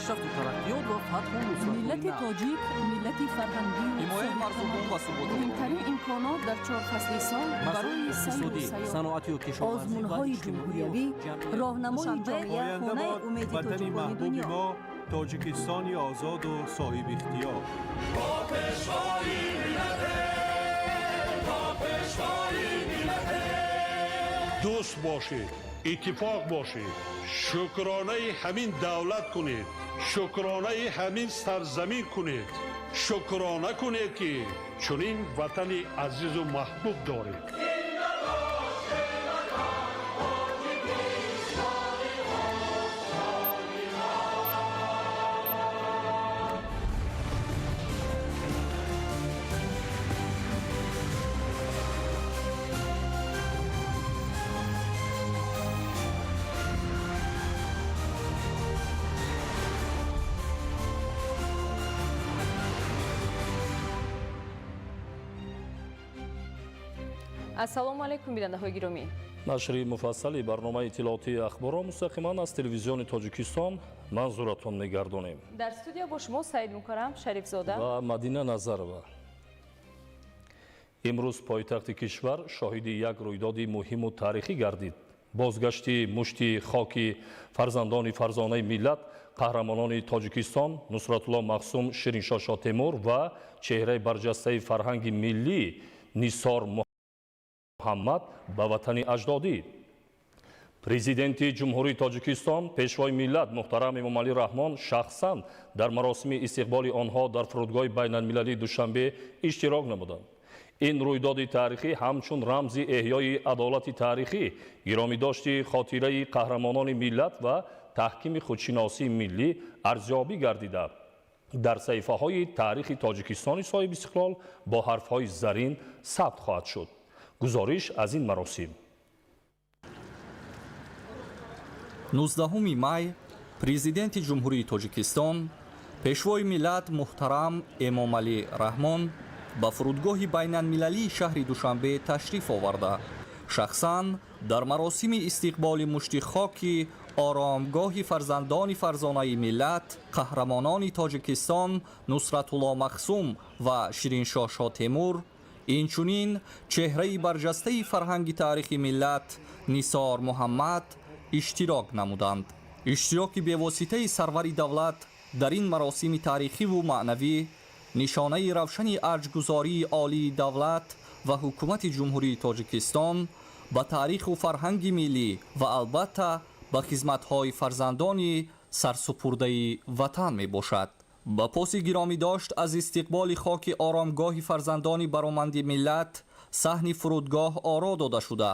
Пешрафту тараққиёт ва фатҳу нусратҳои Миллати нав. тоҷик миллати фарҳангию Ҳимояи марзубум ва суботи. Муҳимтарин имконот дар чор фасли сол Масоили барои сайру иқтисодӣ, сайёҳат. саноатию кишоварзӣ ва Озмунҳои иҷтимоию ҷумҳуриявӣ, ҷамъиятӣ. роҳнамои Душанбе, ҷомеа, Оянда хонаи бод умеди ватани тоҷикони маҳбуби дунё. мо, Тоҷикистони озоду соҳибихтиёр. Дӯст бошед, иттифоқ бошед, шукронаи ҳамин давлат кунед, шукронаи ҳамин сарзамин кунед, шукрона кунед, ки чунин ватани азизу маҳбуб доред. Ассалому алайкум, бинандаҳои гиромӣ. Нашри муфассали барномаи иттилоотии Ахборро мустақиман аз Телевизиони Тоҷикистон манзуратон мегардонем. Дар студия бо шумо Саид Мукаррам Шарифзода ва Мадина Назарова. Имрӯз пойтахти кишвар шоҳиди як рӯйдоди муҳиму таърихӣ гардид: бозгашти мушти хоки фарзандони фарзонаи миллат, қаҳрамонони Тоҷикистон Нусратулло Махсум, Шириншоҳ Шотемур ва чеҳраи барҷастаи фарҳанги миллӣ Нисор Муҳаммад ба ватани аҷдодӣ. Президенти Ҷумҳурии Тоҷикистон, Пешвои миллат муҳтарам Эмомалӣ Раҳмон шахсан дар маросими истиқболи онҳо дар фурудгоҳи байналмилалии Душанбе иштирок намуданд. Ин рӯйдоди таърихӣ ҳамчун рамзи эҳёи адолати таърихӣ, гиромидошти хотираи қаҳрамонони миллат ва таҳкими худшиносии миллӣ арзёбӣ гардида, дар саҳифаҳои таърихи Тоҷикистони соҳибистиқлол бо ҳарфҳои зарин сабт хоҳад шуд. Гузориш аз ин маросим. 19 май Президенти Ҷумҳурии Тоҷикистон, Пешвои миллат муҳтарам Эмомалӣ Раҳмон ба фурудгоҳи байналмилалии шаҳри Душанбе ташриф оварда, шахсан дар маросими истиқболи мушти хоки оромгоҳи фарзандони фарзонаи миллат, қаҳрамонони Тоҷикистон Нусратулло Махсум ва Шириншоҳ Шотемур, инчунин чеҳраи барҷастаи фарҳанги таърихи миллат Нисор Муҳаммад иштирок намуданд. Иштироки бевоситаи сарвари давлат дар ин маросими таърихиву маънавӣ нишонаи равшани арҷгузории олии давлат ва ҳукумати Ҷумҳурии Тоҷикистон ба таъриху фарҳанги миллӣ ва албатта ба хизматҳои фарзандони сарсупурдаи ватан мебошад. Ба поси гиромӣ дошт аз истиқболи хоки оромгоҳи фарзандони бароманди миллат, саҳни фурудгоҳ оро дода шуда,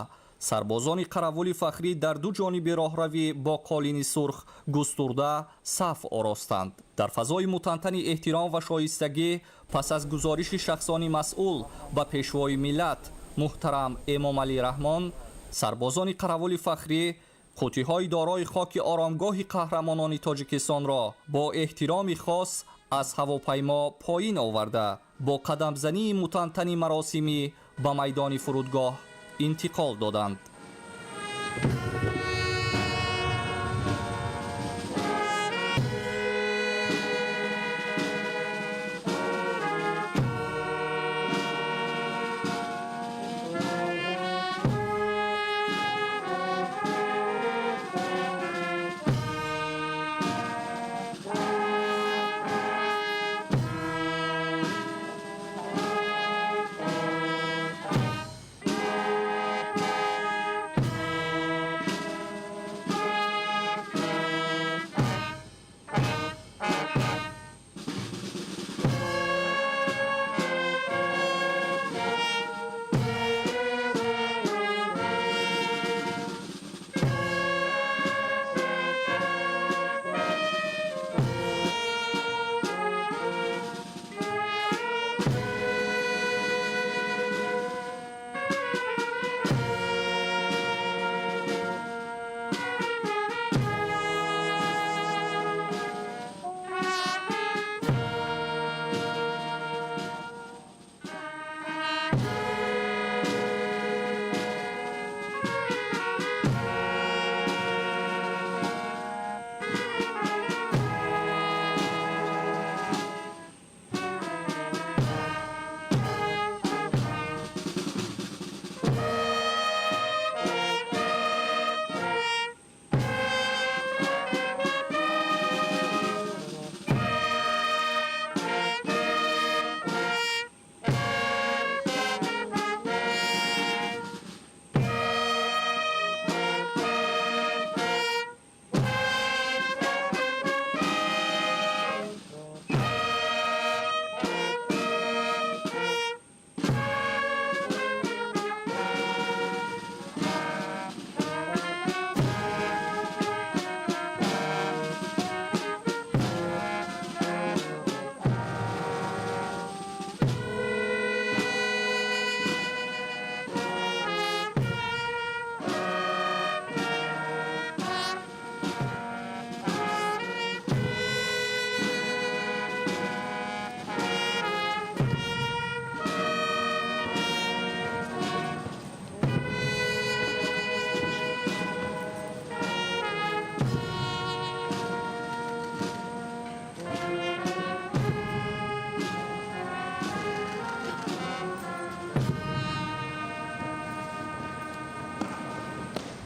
сарбозони қаравули фахрӣ дар ду ҷониби роҳравӣ бо қолини сурх густурда саф оростанд. Дар фазои мутантани эҳтиром ва шоистагӣ, пас аз гузориши шахсони масъул ба Пешвои миллат муҳтарам Эмомалӣ Раҳмон, сарбозони қаравули фахрӣ қуттиҳои дорои хоки оромгоҳи қаҳрамонони Тоҷикистонро бо эҳтироми хос аз ҳавопаймо поин оварда, бо қадамзании мутантани маросимӣ ба майдони фурудгоҳ интиқол доданд.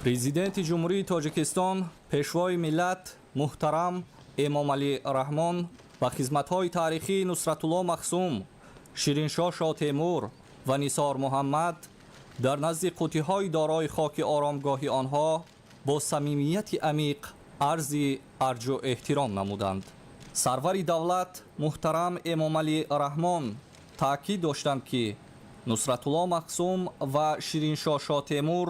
Президенти Ҷумҳурии Тоҷикистон, Пешвои миллат муҳтарам Эмомалӣ Раҳмон ба хизматҳои таърихии Нусратулло Махсум, Шириншоҳ Шотемур ва Нисор Муҳаммад дар назди қуттиҳои дорои хоки оромгоҳи онҳо бо самимияти амиқ арзи арҷу эҳтиром намуданд. Сарвари давлат муҳтарам Эмомалӣ Раҳмон таъкид доштанд, ки Нусратулло Махсум ва Шириншоҳ Шотемур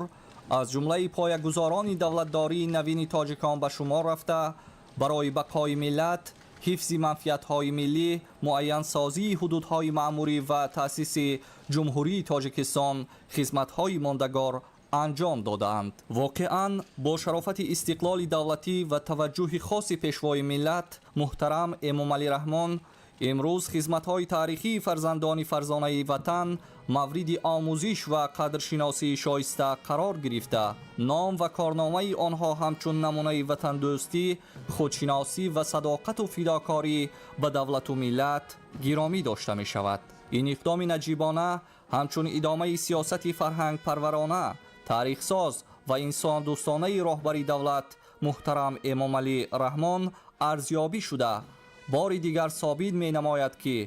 аз ҷумлаи поягузорони давлатдории навини тоҷикон ба шумор рафта, барои бақои миллат, ҳифзи манфиатҳои миллӣ, муайянсозии ҳудудҳои маъмурӣ ва таъсиси Ҷумҳурии Тоҷикистон хизматҳои мондагор анҷом додаанд. Воқеан, бо шарофати истиқлоли давлатӣ ва таваҷҷӯҳи хоси Пешвои миллат муҳтарам Эмомалӣ Раҳмон имрӯз хизматҳои таърихии фарзандони фарзонаи ватан мавриди омӯзиш ва қадршиносии шоиста қарор гирифта, ном ва корномаи онҳо ҳамчун намунаи ватандӯстӣ, худшиносӣ ва садоқату фидокорӣ ба давлату миллат гиромӣ дошта мешавад. Ин иқдоми наҷибона ҳамчун идомаи сиёсати фарҳангпарварона, таърихсоз ва инсондӯстонаи роҳбари давлат муҳтарам Эмомалӣ Раҳмон арзёбӣ шуда, бори дигар собит менамояд, ки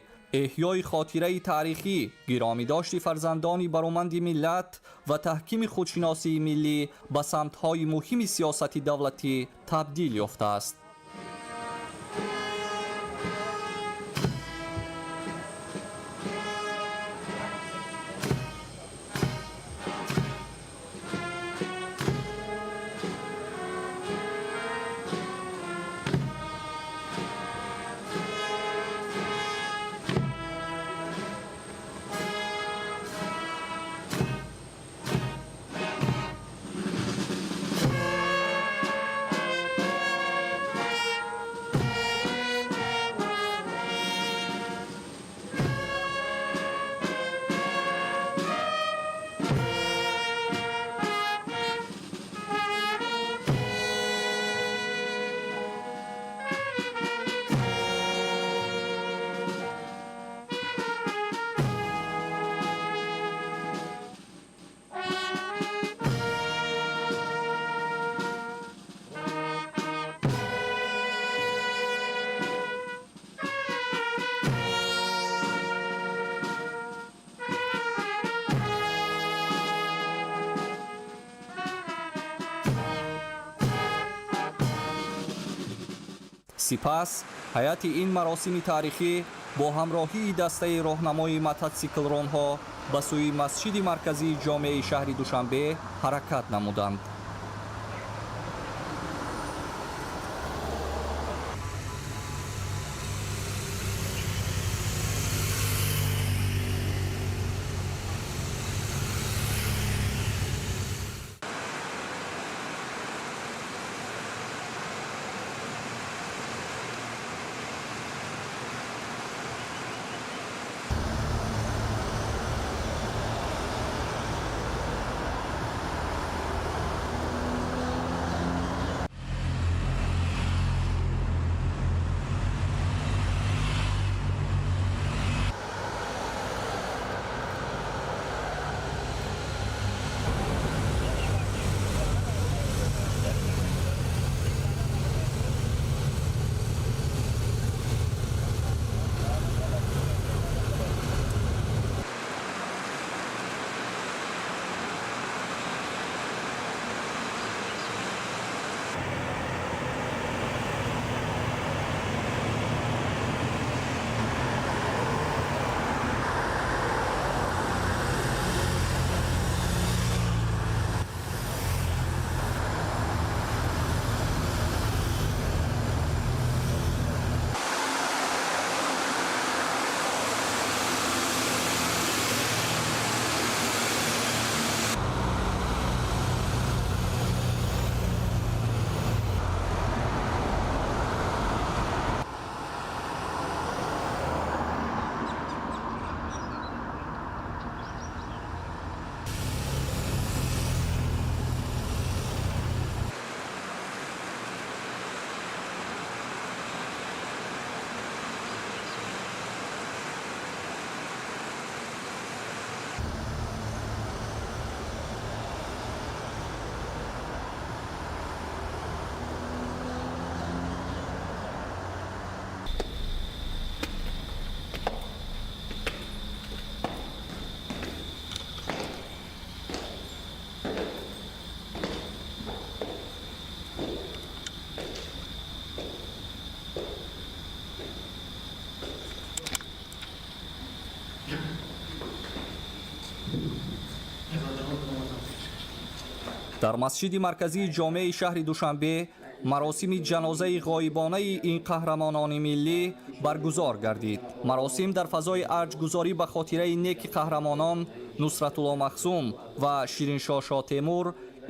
эҳёи хотираи таърихӣ, гиромидошти фарзандони бароманди миллат ва таҳкими худшиносии миллӣ ба самтҳои муҳими сиёсати давлатӣ табдил ёфтааст. Сипас ҳайати ин маросими таърихӣ бо ҳамроҳии дастаи роҳнамои мототсиклронҳо ба сӯи масҷиди марказии ҷомеаи шаҳри Душанбе ҳаракат намуданд. Дар масҷиди марказии ҷомеаи шаҳри Душанбе маросими ҷанозаи ғоибонаи ин қаҳрамонони миллӣ баргузор гардид. Маросим дар фазои арҷгузорӣ ба хотираи неки қаҳрамонон Нусратулло Махсум ва Шириншоҳ Шотемур,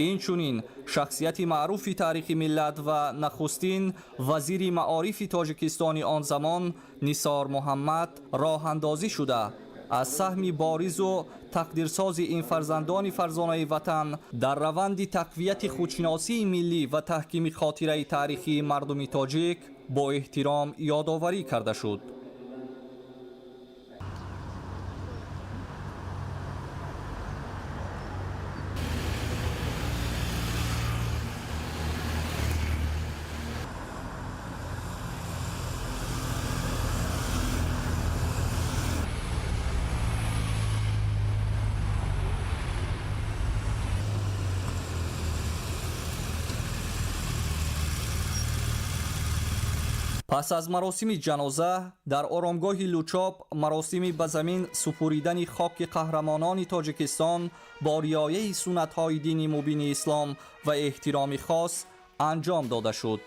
инчунин шахсияти маъруфи таърихи миллат ва нахустин вазири маорифи Тоҷикистони он замон Нисор Муҳаммад роҳандозӣ шуда, аз саҳми боризу тақдирсози ин фарзандони фарзонаи ватан дар раванди тақвияти худшиносии миллӣ ва таҳкими хотираи таърихии мардуми тоҷик бо эҳтиром ёдоварӣ карда шуд. Пас аз маросими ҷаноза дар оромгоҳи Лучоб маросими ба замин супуридани хоки қаҳрамонони Тоҷикистон бо риояи суннатҳои дини мубини ислом ва эҳтироми хос анҷом дода шуд.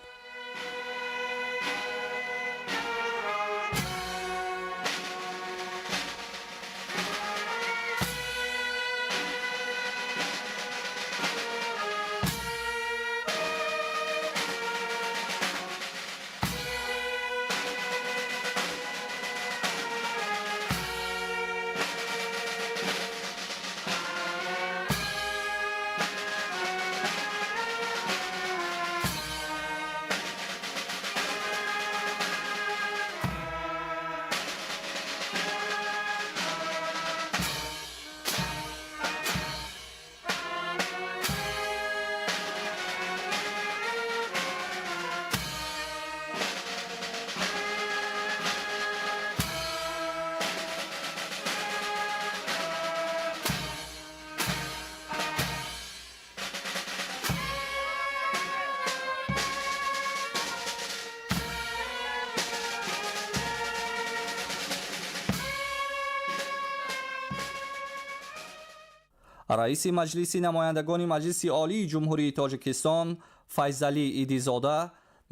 Раиси Маҷлиси намояндагони Маҷлиси Олии Ҷумҳурии Тоҷикистон Файзалӣ Идизода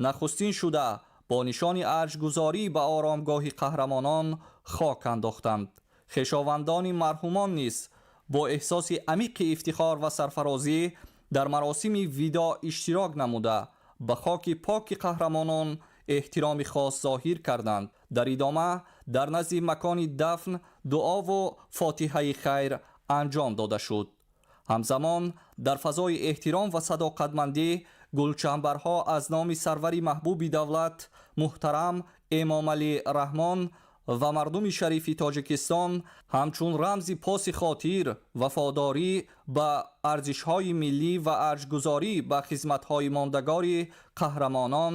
нахустин шуда бо нишони арҷгузорӣ ба оромгоҳи қаҳрамонон хок андохтанд. Хешовандони марҳумон низ бо эҳсоси амиқи ифтихор ва сарфарозӣ дар маросими видоъ иштирок намуда, ба хоки поки қаҳрамонон эҳтироми хос зоҳир карданд. Дар идома дар назди макони дафн дуову фотиҳаи хайр анҷом дода шуд. Ҳамзамон дар фазои эҳтиром ва садоқатмандӣ гулчамбарҳо аз номи сарвари маҳбуби давлат муҳтарам Эмомалӣ Раҳмон ва мардуми шарифи Тоҷикистон ҳамчун рамзи поси хотир, вафодорӣ ба арзишҳои миллӣ ва арҷгузорӣ ба хизматҳои мондагори қаҳрамонон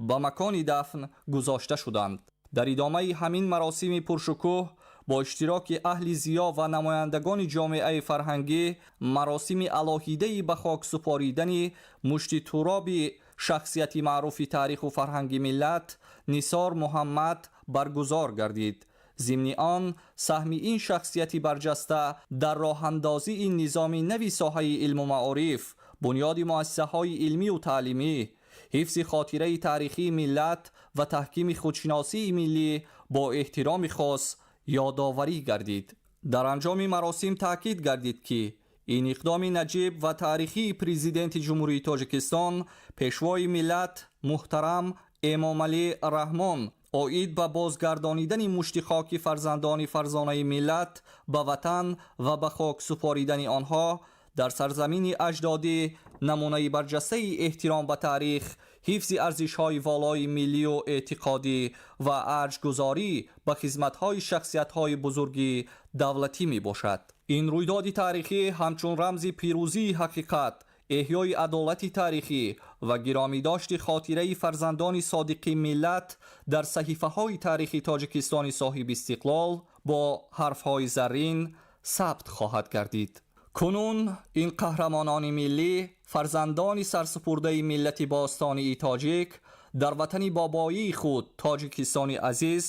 ба макони дафн гузошта шуданд. Дар идомаи ҳамин маросими пуршукӯҳ бо иштироки аҳли зиё ва намояндагони ҷомеаи фарҳангӣ маросими алоҳидаи ба хок супоридани мушти туроби шахсияти маъруфи таъриху фарҳанги миллат Нисор Муҳаммад баргузор гардид. Зимни он саҳми ин шахсияти барҷаста дар роҳандозии низоми нави соҳаи илму маориф, бунёди муассисаҳои илмию таълимӣ, ҳифзи хотираи таърихии миллат ва таҳкими худшиносии миллӣ бо эҳтироми хос ёдоварӣ гардид. Дар анҷоми маросим таъкид гардид, ки ин иқдоми наҷиб ва таърихии Президенти Ҷумҳурии Тоҷикистон, Пешвои миллат муҳтарам Эмомалӣ Раҳмон оид ба бозгардонидани мушти хоки фарзандони фарзонаи миллат ба ватан ва ба хок супоридани онҳо дар сарзамини аҷдодӣ намунаи барҷастаи эҳтиром ба таърих, ҳифзи арзишҳои волои миллию эътиқодӣ ва арҷгузорӣ ба хизматҳои шахсиятҳои бузурги давлатӣ мебошад. Ин рӯйдоди таърихӣ ҳамчун рамзи пирӯзии ҳақиқат, эҳёи адолати таърихӣ ва гиромидошти хотираи фарзандони содиқи миллат дар саҳифаҳои таърихи Тоҷикистони соҳибистиқлол бо ҳарфҳои заррин сабт хоҳад гардид. Кунун ин қаҳрамонони миллӣ, фарзандони сарсупурдаи миллати бостонии тоҷик, дар ватани бобоии худ Тоҷикистони азиз,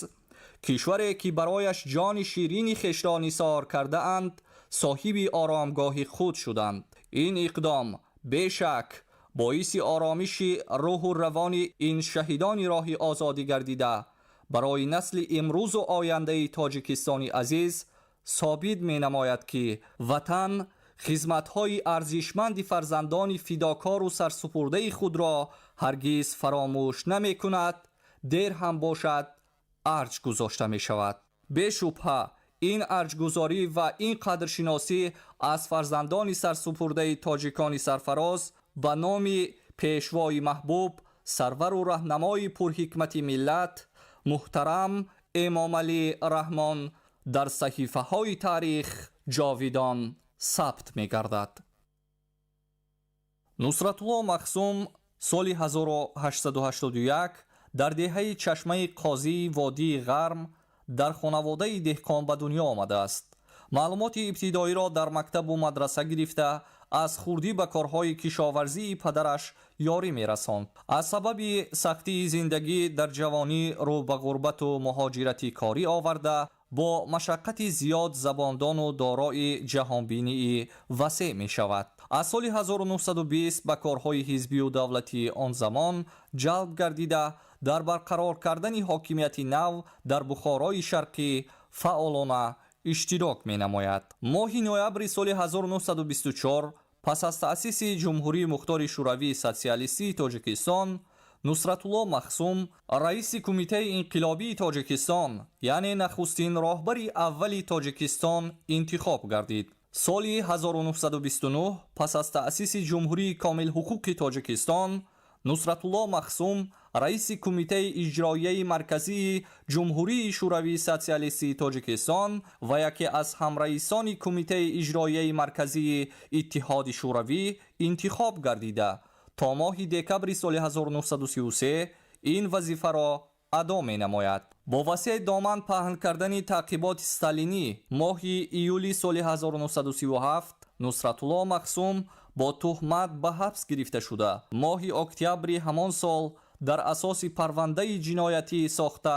кишваре ки барояш ҷони ширини хешро нисор кардаанд, соҳиби оромгоҳи худ шуданд. Ин иқдом Бешак, боиси оромиши рӯҳу равони ин шаҳидони роҳи озодӣ гардида, барои насли имрӯзу ояндаи Тоҷикистони азиз собит менамояд, ки ватан хизматҳои арзишманди фарзандони фидокору сарсупурдаи худро ҳаргиз фаромӯш намекунад, дер ҳам бошад, арҷ гузошта мешавад. Бешубҳа, ин арҷгузорӣ ва ин қадршиносӣ аз фарзандони сарсупурдаи тоҷикони сарфароз ба номи пешвои маҳбуб, сарвару раҳнамои пурҳикмати миллат муҳтарам Эмомалӣ Раҳмон дар саҳифаҳои таърих ҷовидон сабт мегардад. Нусратулло Махсум соли 1881 дар деҳаи Чашмаи Қозии водии Ғарм дар хонаводаи деҳқон ба дунё омадааст. Маълумоти ибтидоиро дар мактабу мадраса гирифта, аз хурдӣ ба корҳои кишоварзии падараш ёрӣ мерасонд. Аз сабаби сахтии зиндагӣ дар ҷавонӣ рӯ ба ғурбату муҳоҷирати корӣ оварда, бо машаққати зиёд забондону дорои ҷаҳонбинии васеъ мешавад. Аз соли 1920 ба корҳои ҳизбию давлатии он замон ҷалб гардида, дар барқарор кардани ҳокимияти нав дар Бухорои Шарқӣ фаъолона иштирок менамояд. Моҳи ноябри соли 1924, пас аз таъсиси Ҷумҳурии Мухтори Шӯравии Социалистии Тоҷикистон, Нусратулло Махсум раиси Кумитаи инқилобии Тоҷикистон, яъне нахустин роҳбари аввали Тоҷикистон интихоб гардид. Соли 1929, пас аз таъсиси Ҷумҳурии комилҳуқуқи Тоҷикистон, Нусратулло Махсум раиси Кумитаи иҷроияи марказии Ҷумҳурии Шӯравии Социалистии Тоҷикистон ва яке аз ҳамраисони Кумитаи иҷроияи марказии Иттиҳоди Шӯравӣ интихоб гардида, то моҳи декабри соли 1933 ин вазифаро адо менамояд. Бо васеъ доман паҳн кардани таъқиботи сталинӣ, моҳи июли соли 1937 Нусратулло Махсум бо туҳмат ба ҳабс гирифта шуда, моҳи октябри ҳамон сол дар асоси парвандаи ҷиноятӣ сохта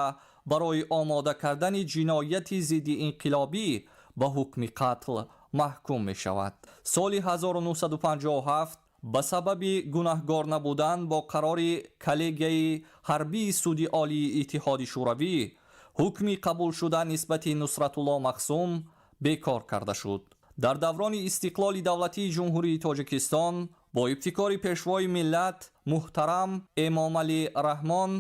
барои омода кардани ҷинояти зидди инқилобӣ ба ҳукми қатл маҳкум мешавад. Соли 1957 ба сабаби гунаҳгор набудан бо қарори коллегияи ҳарбии Суди Олии Иттиҳоди Шӯравӣ ҳукми қабулшуда нисбати Нусратулло Махсум бекор карда шуд. Дар даврони истиқлоли давлатии Ҷумҳурии Тоҷикистон бо ибтикори пешвои миллат муҳтарам Эмомалӣ Раҳмон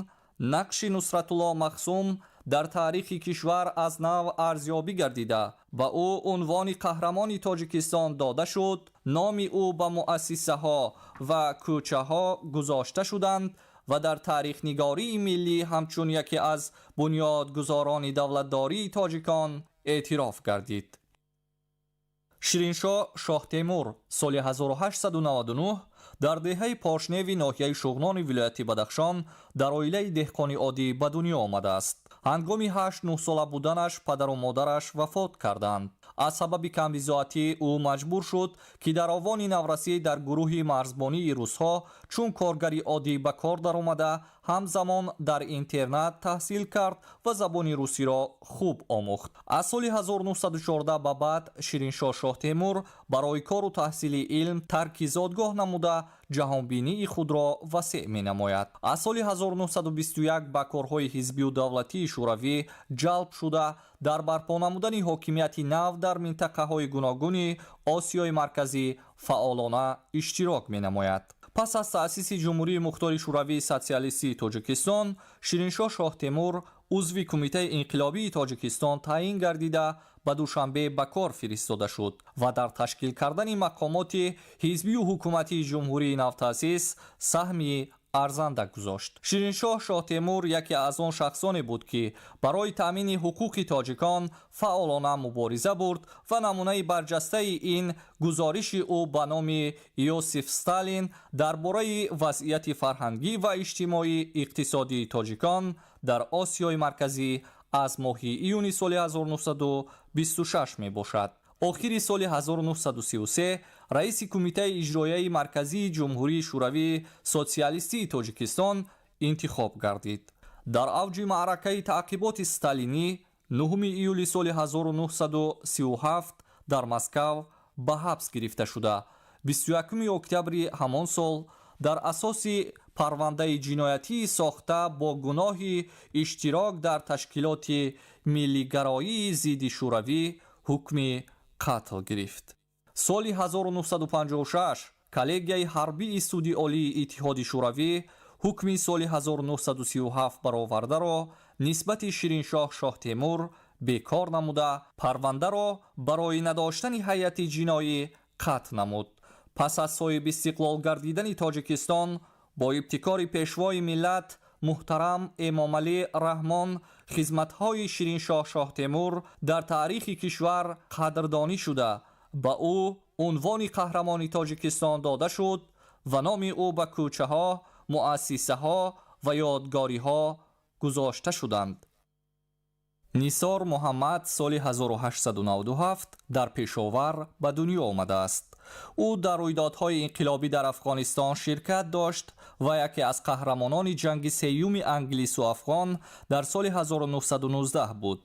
нақши Нусратулло Махсум дар таърихи кишвар аз нав арзёбӣ гардида, ба ӯ унвони Қаҳрамони Тоҷикистон дода шуд. Номи ӯ ба муассисаҳо ва кӯчаҳо гузошта шуданд ва дар таърихнигории миллӣ ҳамчун яке аз бунёдгузорони давлатдории тоҷикон эътироф гардид. Шириншоҳ Шоҳтемур соли 1899 дар деҳаи Поршневи ноҳияи Шуғнони вилояти Бадахшон дар оилаи деҳқони оддӣ ба дунё омадааст. Ҳангоми 8-9 сола буданаш падару модараш вафот карданд. Аз сабаби камбизоатӣ ӯ маҷбур шуд, ки дар овони наврасӣ дар гурӯҳи марзбонии русҳо чун коргари оддӣ ба кор даромада, ҳамзамон дар интернат таҳсил кард ва забони русиро хуб омӯхт. Аз соли 1914 ба баъд Шириншоҳ Шоҳтемур барои кору таҳсили илм тарки зодгоҳ намуда, ҷаҳонбинии худро васеъ менамояд. Аз соли 1921 ба корҳои ҳизбию давлатии Шӯравӣ ҷалб шуда, дар барпо намудани ҳокимияти нав дар минтақаҳои гуногуни Осиёи Марказӣ фаъолона иштирок менамояд. Пас аз таъсиси Ҷумҳурии Мухтори Шӯравии Социалистии Тоҷикистон, Шириншоҳ Шоҳтемур узви Кумитаи инқилобии Тоҷикистон таъин гардида, ба Душанбе ба кор фиристода шуд ва дар ташкил кардани мақомоти ҳизбию ҳукуматии ҷумҳурии навтаъсис саҳми арзанда гузошт. Шириншоҳ Шоҳтемур яке аз он шахсоне буд, ки барои таъмини ҳуқуқи тоҷикон фаъолона мубориза бурд ва намунаи барҷастаи ин гузориши ӯ ба номи Иосиф Сталин дар бораи вазъияти фарҳангӣ ва иҷтимоӣ иқтисодии тоҷикон дар Осиёи Марказӣ аз моҳи июни соли 1926 мебошад. Охири соли 1933 раиси Кумитаи иҷроияи марказии Ҷумҳурии Шӯравии Социалистии Тоҷикистон интихоб гардид. Дар авҷи маъракаи таъқиботи сталинӣ 9 июли соли 1937 дар Москав ба ҳабс гирифта шуда, 21 октябри ҳамон сол дар асоси парвандаи ҷиноятии сохта бо гуноҳи иштирок дар ташкилоти миллигароии зидди шӯравӣ ҳукми қатл гирифт. Соли 1956 коллегияи ҳарбии Суди Олии Иттиҳоди Шӯравӣ ҳукми соли 1937 баровардаро нисбати Шириншоҳ Шоҳтемур бекор намуда, парвандаро барои надоштани ҳайати ҷиноӣ қатъ намуд. Пас аз соҳибистиқлол гардидани Тоҷикистон бо ибтикори Пешвои миллат муҳтарам Эмомалӣ Раҳмон хизматҳои Шириншоҳ Шоҳтемур дар таърихи кишвар қадрдонӣ шуда, ба ӯ унвони Қаҳрамони Тоҷикистон дода шуд ва номи ӯ ба кӯчаҳо, муассисаҳо ва ёдгориҳо гузошта шуданд. Нисор Муҳаммад соли 1897 дар Пешовар ба дунё омадааст. Ӯ дар рӯйдодҳои инқилобӣ дар Афғонистон ширкат дошт ва яке аз қаҳрамонони ҷанги сеюми англису афғон дар соли 1919 буд.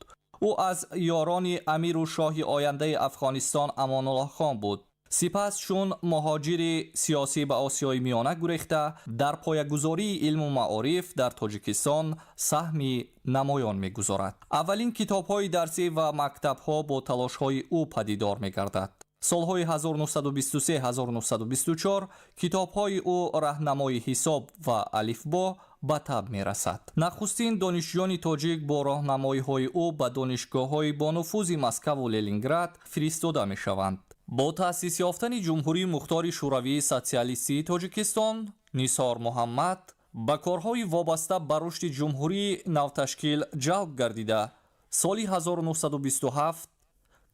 Ӯ аз ёрони амиру шоҳи ояндаи Афғонистон Амонуллоҳ хон буд. Сипас чун муҳоҷири сиёсӣ ба Осиёи Миёна гурехта, дар поягузории илму маориф дар Тоҷикистон саҳми намоён мегузорад. Аввалин китобҳои дарсӣ ва мактабҳо бо талошҳои ӯ падидор мегардад. Солҳои 1923-1924 китобҳои ӯ «Раҳнамои ҳисоб» ва «Алифбо» ба таб мерасад. Нахустин донишҷӯёни тоҷик бо роҳнамоиҳои ӯ ба донишгоҳҳои бонуфузи Москаву Ленинград фиристода мешаванд. Бо таъсис ёфтани Ҷумҳурии Мухтори Шӯравии Социалистии Тоҷикистон Нисор Муҳаммад ба корҳои вобаста ба рушди ҷумҳурии навташкил ҷалб гардида, соли 1927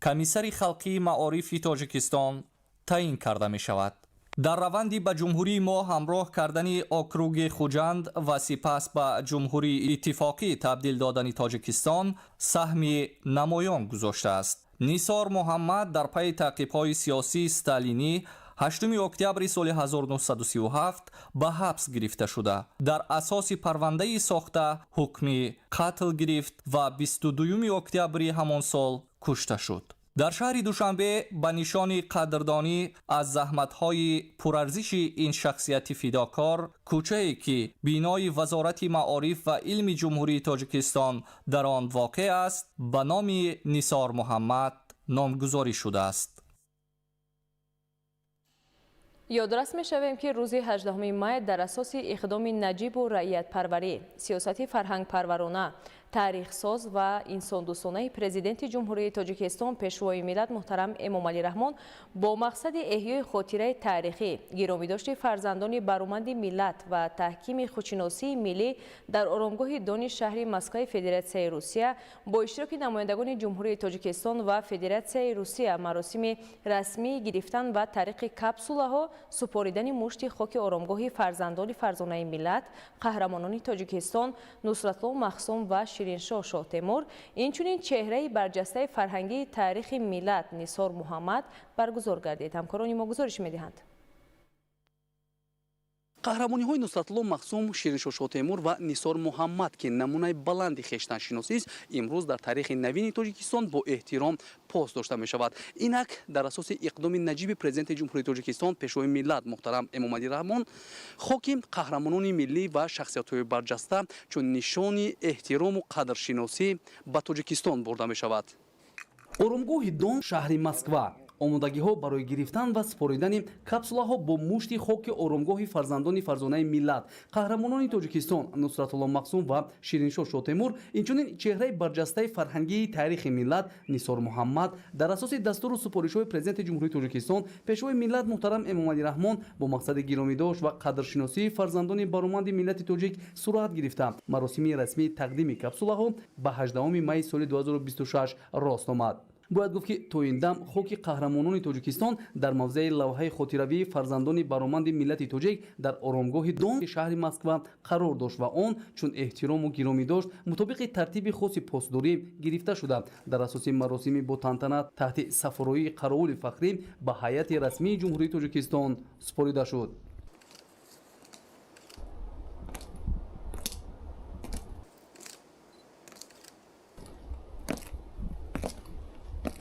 комиссари халқии маорифи Тоҷикистон таъин карда мешавад. Дар раванди ба ҷумҳурии мо ҳамроҳ кардани округи Хуҷанд ва сипас ба ҷумҳурии иттифоқӣ табдил додани Тоҷикистон саҳми намоён гузоштааст. Нисор Муҳаммад дар пайи таъқибҳои сиёсии сталинӣ 8 октябри соли 1937 ба ҳабс гирифта шуда, дар асоси парвандаи сохта ҳукми қатл гирифт ва 22 октябри ҳамон сол кушта шуд. Дар шаҳри Душанбе ба нишони қадрдонӣ аз заҳматҳои пурарзиши ин шахсияти фидокор кӯчае, ки бинои Вазорати маориф ва илми Ҷумҳурии Тоҷикистон дар он воқеъ аст, ба номи Нисор Муҳаммад номгузорӣ шудааст. Ёдрас мешавем, ки рӯзи 18 май дар асоси иқдоми наҷибу раиятпарварӣ, сиёсати фарҳангпарварона, таърихсоз ва инсондӯстонаи Президенти Ҷумҳурии Тоҷикистон, Пешвои миллат муҳтарам Эмомалӣ Раҳмон бо мақсади эҳёи хотираи таърихӣ, гиромидошти фарзандони бароманди миллат ва таҳкими худшиносии миллӣ дар оромгоҳи Дони шаҳри Москваи Федератсияи Русия бо иштироки намояндагони Ҷумҳурии Тоҷикистон ва Федератсияи Русия маросими расмии гирифтан ва тариқи капсулаҳо супоридани мушти хоки оромгоҳи фарзандони фарзонаи миллат, қаҳрамонони Тоҷикистон Нусратулло Махсум ва Шириншоҳ Шоҳтемур, инчунин чеҳраи барҷастаи фарҳангии таърихи миллат Нисор Муҳаммад баргузор гардид. Ҳамкорони мо гузориш медиҳанд. Қаҳрамониҳои Нусратулло Махсум, Шириншоҳ Шоҳтемур ва Нисор Муҳаммад, ки намунаи баланди хештаншиносист, имрӯз дар таърихи навини Тоҷикистон бо эҳтиром пос дошта мешавад. Инак дар асоси иқдоми наҷиби Президенти Ҷумҳурии Тоҷикистон, Пешвои миллат муҳтарам Эмомалӣ Раҳмон хоки қаҳрамонони миллӣ ва шахсиятҳои барҷаста чун нишони эҳтирому қадршиносӣ ба Тоҷикистон бурда мешавад. Оромгоҳи Дон, шаҳри Москва. Омодагиҳо барои гирифтан ва супоридани капсулаҳо бо мушти хоки оромгоҳи фарзандони фарзонаи миллат, қаҳрамонони Тоҷикистон Нусратулло Махсум ва Шириншоҳ Шоҳтемур, инчунин чеҳраи барҷастаи фарҳангии таърихи миллат Нисор Муҳаммад дар асоси дастуру супоришҳои Президенти Ҷумҳурии Тоҷикистон, Пешвои миллат муҳтарам Эмомалӣ Раҳмон бо мақсади гиромидошт ва қадршиносии фарзандони бароманди миллати тоҷик сурат гирифта, маросими расмии тақдими капсулаҳо ба 18 майи соли 2026 рост омад. Бояд гуфт, ки то ин дам хоки қаҳрамонони Тоҷикистон дар мавзеи лавҳаи хотиравии фарзандони бароманди миллати тоҷик дар оромгоҳи Дон шаҳри Москва қарор дошт ва он чун эҳтирому гиромӣ дошт мутобиқи тартиби хоси посдорӣ гирифта шуда, дар асоси маросими бо тантана таҳти сафороии қаровули фахрӣ ба ҳайати расмии Ҷумҳурии Тоҷикистон супорида шуд.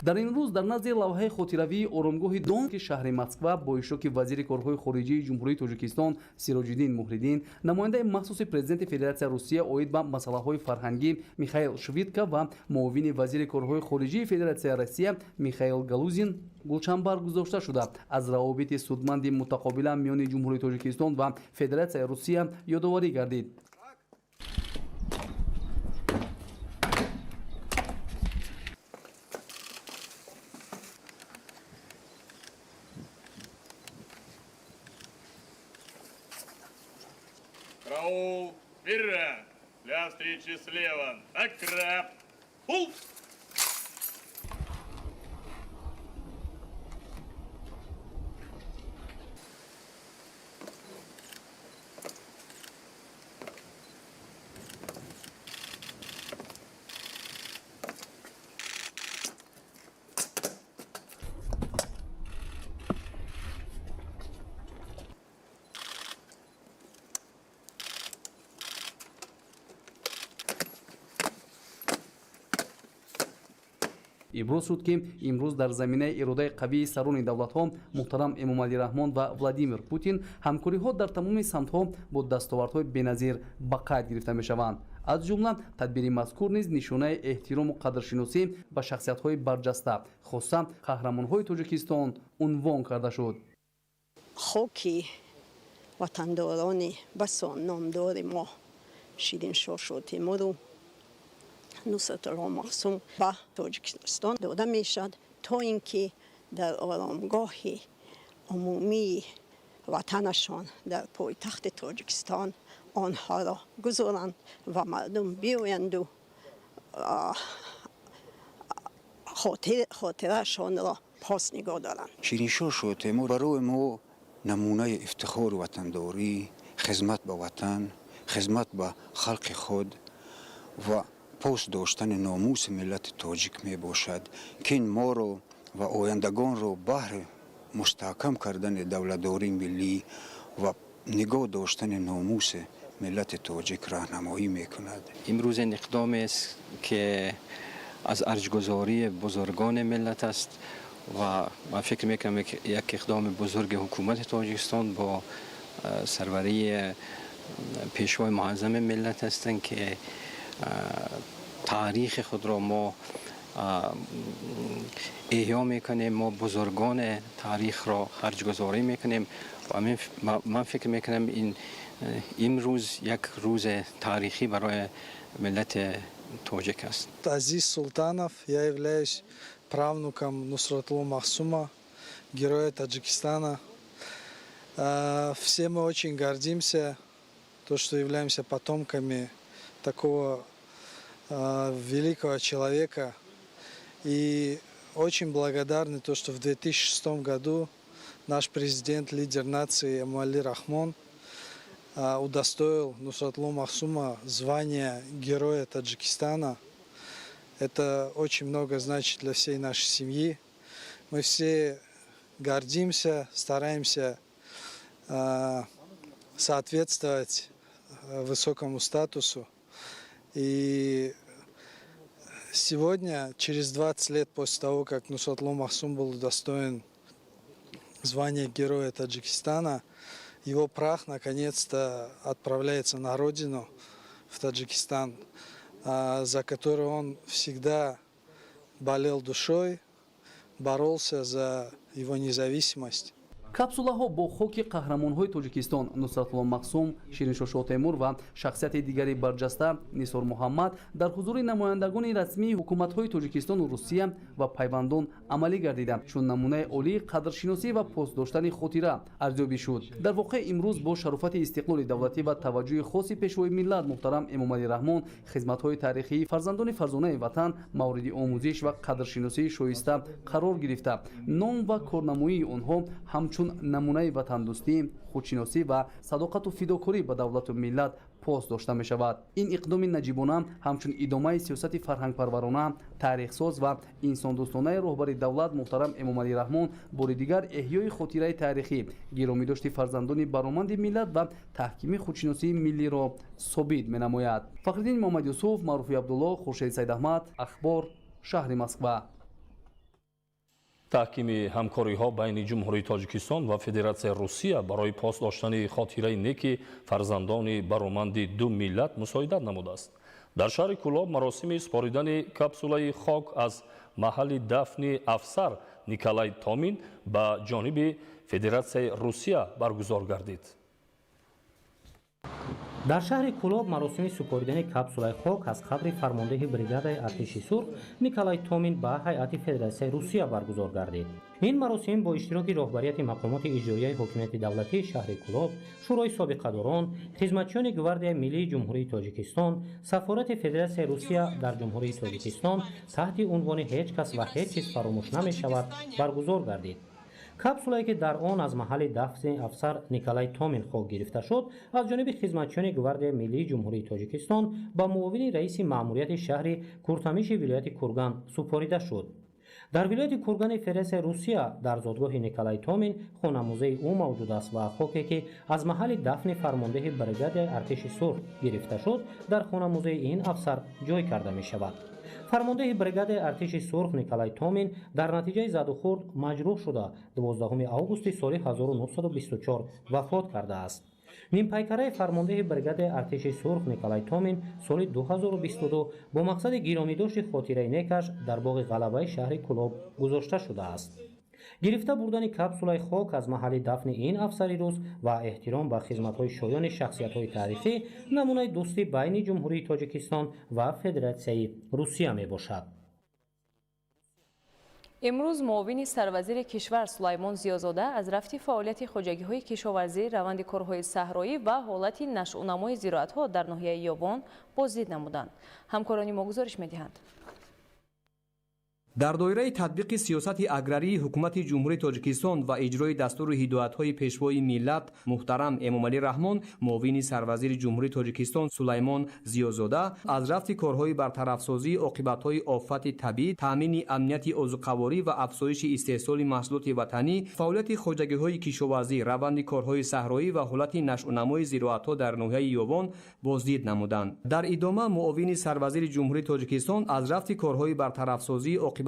Дар ин рӯз дар назди лавҳаи хотиравии оромгоҳи Дон ки шаҳри Москва бо иштироки вазири корҳои хориҷии Ҷумҳурии Тоҷикистон Сироҷиддин Муҳриддин, намояндаи махсуси президенти Федератсияи Русия оид ба масъалаҳои фарҳангӣ Михаил Швидка ва муовини вазири корҳои хориҷии Федератсияи Россия Михаил Галузин гулчанбар гузошта шуда, аз равобити судманди мутақобила миёни Ҷумҳурии Тоҷикистон ва Федератсияи Русия ёдоварӣ гардид. Караул! Вперед! Для встречи слева! На краб! Пул! Иброз шуд, ки имрӯз дар заминаи иродаи қавии сарони давлатҳо муҳтарам Эмомалӣ Раҳмон ва Владимир Путин ҳамкориҳо дар тамоми самтҳо бо дастовардҳои беназир ба қайд гирифта мешаванд. Аз ҷумла тадбири мазкур низ нишонаи эҳтирому қадршиносӣ ба шахсиятҳои барҷаста, хоса қаҳрамонҳои Тоҷикистон унвон карда шуд. Хоки ватандорони басо номдори мо Шириншоҳ Шотемуру Нусратулло Махсум ба Тоҷикистон дода мешавад, то ин ки дар оромгоҳи умумии ватанашон дар пойтахти Тоҷикистон онҳоро гузоранд ва мардум биёянду хотираашонро пос нигоҳ доранд. Шириншоҳ Шотемур барои мо намунаи ифтихору ватандорӣ, хизмат ба ватан, хизмат ба халқи худ ва пос доштани номуси миллати тоҷик мебошад, ки ин моро ва ояндагонро баҳри мустаҳкам кардани давлатдории миллӣ ва нигоҳ доштани номуси миллати тоҷик роҳнамоӣ мекунад. Имрӯз ин иқдомест, ки аз арҷгузории бузургони миллат аст ва ман фикр мекунам, як иқдоми бузурги ҳукумати Тоҷикистон бо сарварии пешвои муаззами миллат ҳастанд, ки таърихи худро мо эҳё мекунем, мо бузургони таърихро харҷгузорӣ мекунем ва ман фикр мекунам, ин имрӯз як рӯзи таърихӣ барои миллати тоҷик аст. Азиз Султанов, я являюсь правнуком Нусратулло Махсума, героя Таджикистана. Все мы очень гордимся, то, что являемся потомками такого великого человека. И очень благодарны то, что в 2006 году наш президент, лидер нации Эмомали Рахмон удостоил Нусратулло Махсума звания Героя Таджикистана. Это очень много значит для всей нашей семьи. Мы все гордимся, стараемся соответствовать высокому статусу. И сегодня, через 20 лет после того, как Нусратулло Махсум был удостоен звания Героя Таджикистана, его прах наконец-то отправляется на родину, в Таджикистан, за который он всегда болел душой, боролся за его независимость. Капсулаҳо бо хоки қаҳрамонҳои Тоҷикистон Нусратулло Махсум, Шириншоҳ Шоҳтемур ва шахсияти дигари барҷаста Нисор Муҳаммад дар ҳузури намояндагони расмии ҳукуматҳои Тоҷикистону Русия ва пайвандон амалӣ гардида, чун намунаи олии қадршиносӣ ва пос доштани хотира арзёбӣ шуд. Дар воқеъ, имрӯз бо шарофати истиқлоли давлатӣ ва таваҷҷӯҳи хоси пешвои миллат муҳтарам Эмомалӣ Раҳмон хизматҳои таърихии фарзандони фарзонаи ватан мавриди омӯзиш ва қадршиносии шоиста қарор гирифта, ном ва корнамоии онҳо ҳамчун намунаи ватандӯстӣ, худшиносӣ ва садоқату фидокорӣ ба давлату миллат пос дошта мешавад. Ин иқдоми наҷибона ҳамчун идомаи сиёсати фарҳангпарварона, таърихсоз ва инсондӯстонаи роҳбари давлат муҳтарам Эмомалӣ Раҳмон бори дигар эҳёи хотираи таърихӣ, гиромидошти фарзандони бароманди миллат ва таҳкими худшиносии миллиро собит менамояд. Фахриддин Муҳаммадюсуф, Маъруфи Абдулло, Хуршед Сайдаҳмад, Ахбор, шаҳри Москва. Таҳкими ҳамкориҳо байни Ҷумҳурии Тоҷикистон ва Федератсияи Русия барои пос доштани хотираи неки фарзандони бароманди ду миллат мусоидат намудааст. Дар шаҳри Кӯлоб маросими супоридани капсулаи хок аз маҳалли дафни афсар Николай Томин ба ҷониби Федератсияи Русия баргузор гардид. Дар шаҳри Кӯлоб маросими супоридани капсулаи хок аз қабри фармондеҳи бригадаи артиши сурх Николай Томин ба ҳайати Федератсияи Русия баргузор гардид. Ин маросим бо иштироки роҳбарияти мақомоти иҷроияи ҳокимияти давлатии шаҳри Кӯлоб, Шӯрои собиқадорон, хизматчиёни Гвардияи миллии Ҷумҳурии Тоҷикистон, Сафорати Федератсияи Русия дар Ҷумҳурии Тоҷикистон таҳти унвони «Ҳеҷ кас ва ҳеҷ чиз фаромӯш намешавад» баргузор гардид. Капсулае, ки дар он аз маҳалли дафни афсар Николай Томин хок гирифта шуд, аз ҷониби хизматчиёни Гвардияи миллии Ҷумҳурии Тоҷикистон ба муовини раиси маъмурияти шаҳри Куртамиши вилояти Курган супорида шуд. Дар вилояти Кургани Федератсияи Русия дар зодгоҳи Николай Томин хонамузеи ӯ мавҷуд аст ва хоке, ки аз маҳалли дафни фармондеҳи бригадаи артиши сурх гирифта шуд, дар хонамузеи ин афсар ҷой карда мешавад. Фармондеҳи бригадаи артиши сурх Николай Томин дар натиҷаи задухӯрд маҷрӯҳ шуда, 12 августи соли 1924 вафот кардааст. Нимпайкараи фармондеҳи бригадаи артиши сурх Николай Томин соли 2022 бо мақсади гиромидошти хотираи некаш дар боғи Ғалабаи шаҳри Кӯлоб гузошта шудааст. Гирифта бурдани капсулаи хок аз маҳалли дафни ин афсари рус ва эҳтиром ба хизматҳои шоёни шахсиятҳои таърихӣ намунаи дӯстӣ байни Ҷумҳурии Тоҷикистон ва Федератсияи Русия мебошад. Имрӯз муовини сарвазири кишвар Сулаймон Зиёзода аз рафти фаъолияти хоҷагиҳои кишоварзӣ, раванди корҳои саҳроӣ ва ҳолати нашъунамои зироатҳо дар ноҳияи Ёвон боздид намуданд. Ҳамкорони мо гузориш медиҳанд. Дар доираи татбиқи сиёсати аграрии ҳукумати Ҷумҳурии Тоҷикистон ва иҷрои дастуру ҳидоятҳои Пешвои миллат муҳтарам Эмомалӣ Раҳмон, муовини сарвазири Ҷумҳурии Тоҷикистон Сулаймон Зиёзода аз рафти корҳои бартарафсозии оқибатҳои офати табиӣ, таъмини амнияти озуқаворӣ ва афзоиши истеҳсоли маҳсулоти ватанӣ, фаъолияти хоҷагиҳои кишоварзӣ, раванди корҳои саҳроӣ ва ҳолати нашъунамои зироатҳо дар ноҳияи Ёвон боздид намуданд. Дар идома муовини сарвазири Ҷумҳурии Тоҷикистон аз рафти корҳои бартарафсозии оқибатҳои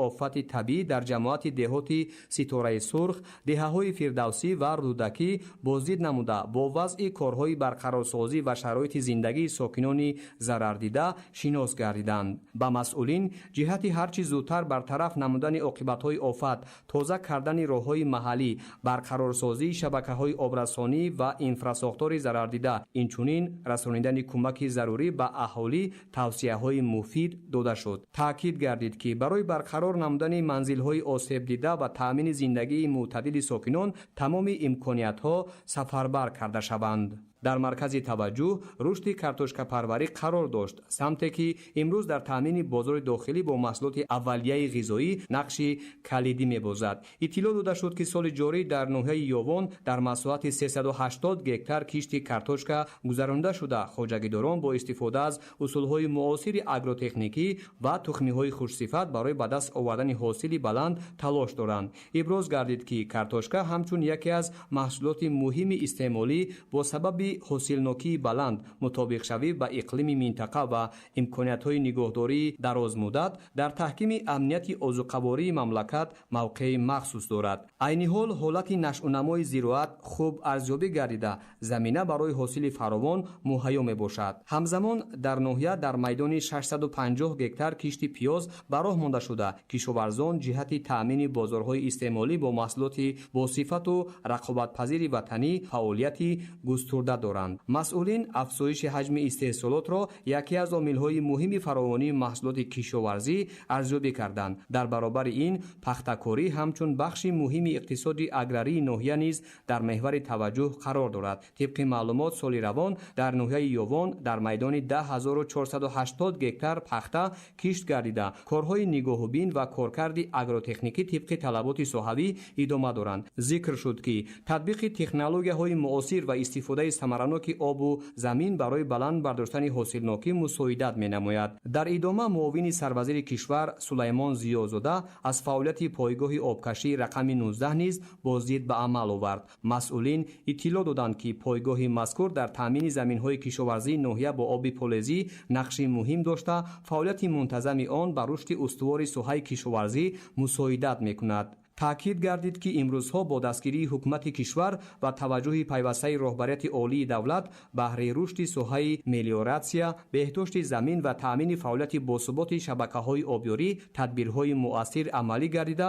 офати табиӣ дар ҷамоати деҳоти Ситораи Сурх, деҳаҳои Фирдавсӣ ва Рӯдакӣ боздид намуда, бо вазъи корҳои барқарорсозӣ ва шароити зиндагии сокинони зарардида шинос гардиданд. Ба масъулин ҷиҳати ҳарчи зудтар бартараф намудани оқибатҳои офат, тоза кардани роҳҳои маҳаллӣ, барқарорсозии шабакаҳои обрасонӣ ва инфрасохтори зарардида, инчунин расонидани кӯмаки зарурӣ ба аҳолӣ тавсияҳои муфид дода шуд. Таъкид гардид, ки барои барқарор намудани манзилҳои осебдида ва таъмини зиндагии мӯътадили сокинон тамоми имкониятҳо сафарбар карда шаванд. Дар маркази таваҷҷӯҳ рушди картошкапарварӣ қарор дошт, самте ки имрӯз дар таъмини бозори дохилӣ бо маҳсулоти аввалияи ғизоӣ нақши калидӣ мебозад. Иттилоъ дода шуд, ки соли ҷорӣ дар ноҳияи Ёвон дар масоҳати 380 гектар кишти картошка гузаронида шуда, хоҷагидорон бо истифода аз усулҳои муосири агротехникӣ ва тухмиҳои хушсифат барои ба даст овардани ҳосили баланд талош доранд. Иброз гардид, ки картошка ҳамчун яке аз маҳсулоти муҳими истеъмолӣ бо сабаби ҳосилнокии баланд, мутобиқшавӣ ба иқлими минтақа ва имкониятҳои нигоҳдории дарозмуддат дар таҳкими амнияти озуқавории мамлакат мавқеи махсус дорад. Айни ҳол ҳолати нашъунамои зироат хуб арзёбӣ гардида, замина барои ҳосили фаровон муҳайё мебошад. Ҳамзамон дар ноҳия дар майдони 650 гектар кишти пиёз ба роҳ монда шуда, кишоварзон ҷиҳати таъмини бозорҳои истеъмолӣ бо маҳсулоти босифату рақобатпазири ватанӣ фаъолияти густурда доранд. Масъулин афзоиши ҳаҷми истеҳсолотро яке аз омилҳои муҳими фаровонии маҳсулоти кишоварзӣ арзёбӣ карданд. Дар баробари ин пахтакорӣ ҳамчун бахши муҳими иқтисоди аграрии ноҳия низ дар меҳвари таваҷҷӯҳ қарор дорад. Тибқи маълумот, соли равон дар ноҳияи Ёвон дар майдони 10480 гектар пахта кишт гардида, корҳои нигоҳубин ва коркарди агротехникӣ тибқи талаботи соҳавӣ идома доранд. Зикр шуд, ки татбиқи технологияҳои муосир ва истифодаи Самараноки обу замин барои баланд бардоштани ҳосилнокӣ мусоидат менамояд. Дар идома муовини сарвазири кишвар Сулаймон Зиёзода аз фаъолияти пойгоҳи обкашии рақами 19 низ боздид ба амал овард. Масъулин иттилоъ доданд, ки пойгоҳи мазкур дар таъмини заминҳои кишоварзии ноҳия бо оби полезӣ нақши муҳим дошта, фаъолияти мунтазами он ба рушди устувори соҳаи кишоварзӣ мусоидат мекунад. Таъкид гардид, ки имрӯзҳо бо дастгирии ҳукумати кишвар ва таваҷҷӯҳи пайвастаи роҳбарияти олии давлат баҳри рушди соҳаи мелиоратсия, беҳдошти замин ва таъмини фаъолияти босуботи шабакаҳои обёрӣ тадбирҳои муассир амалӣ гардида,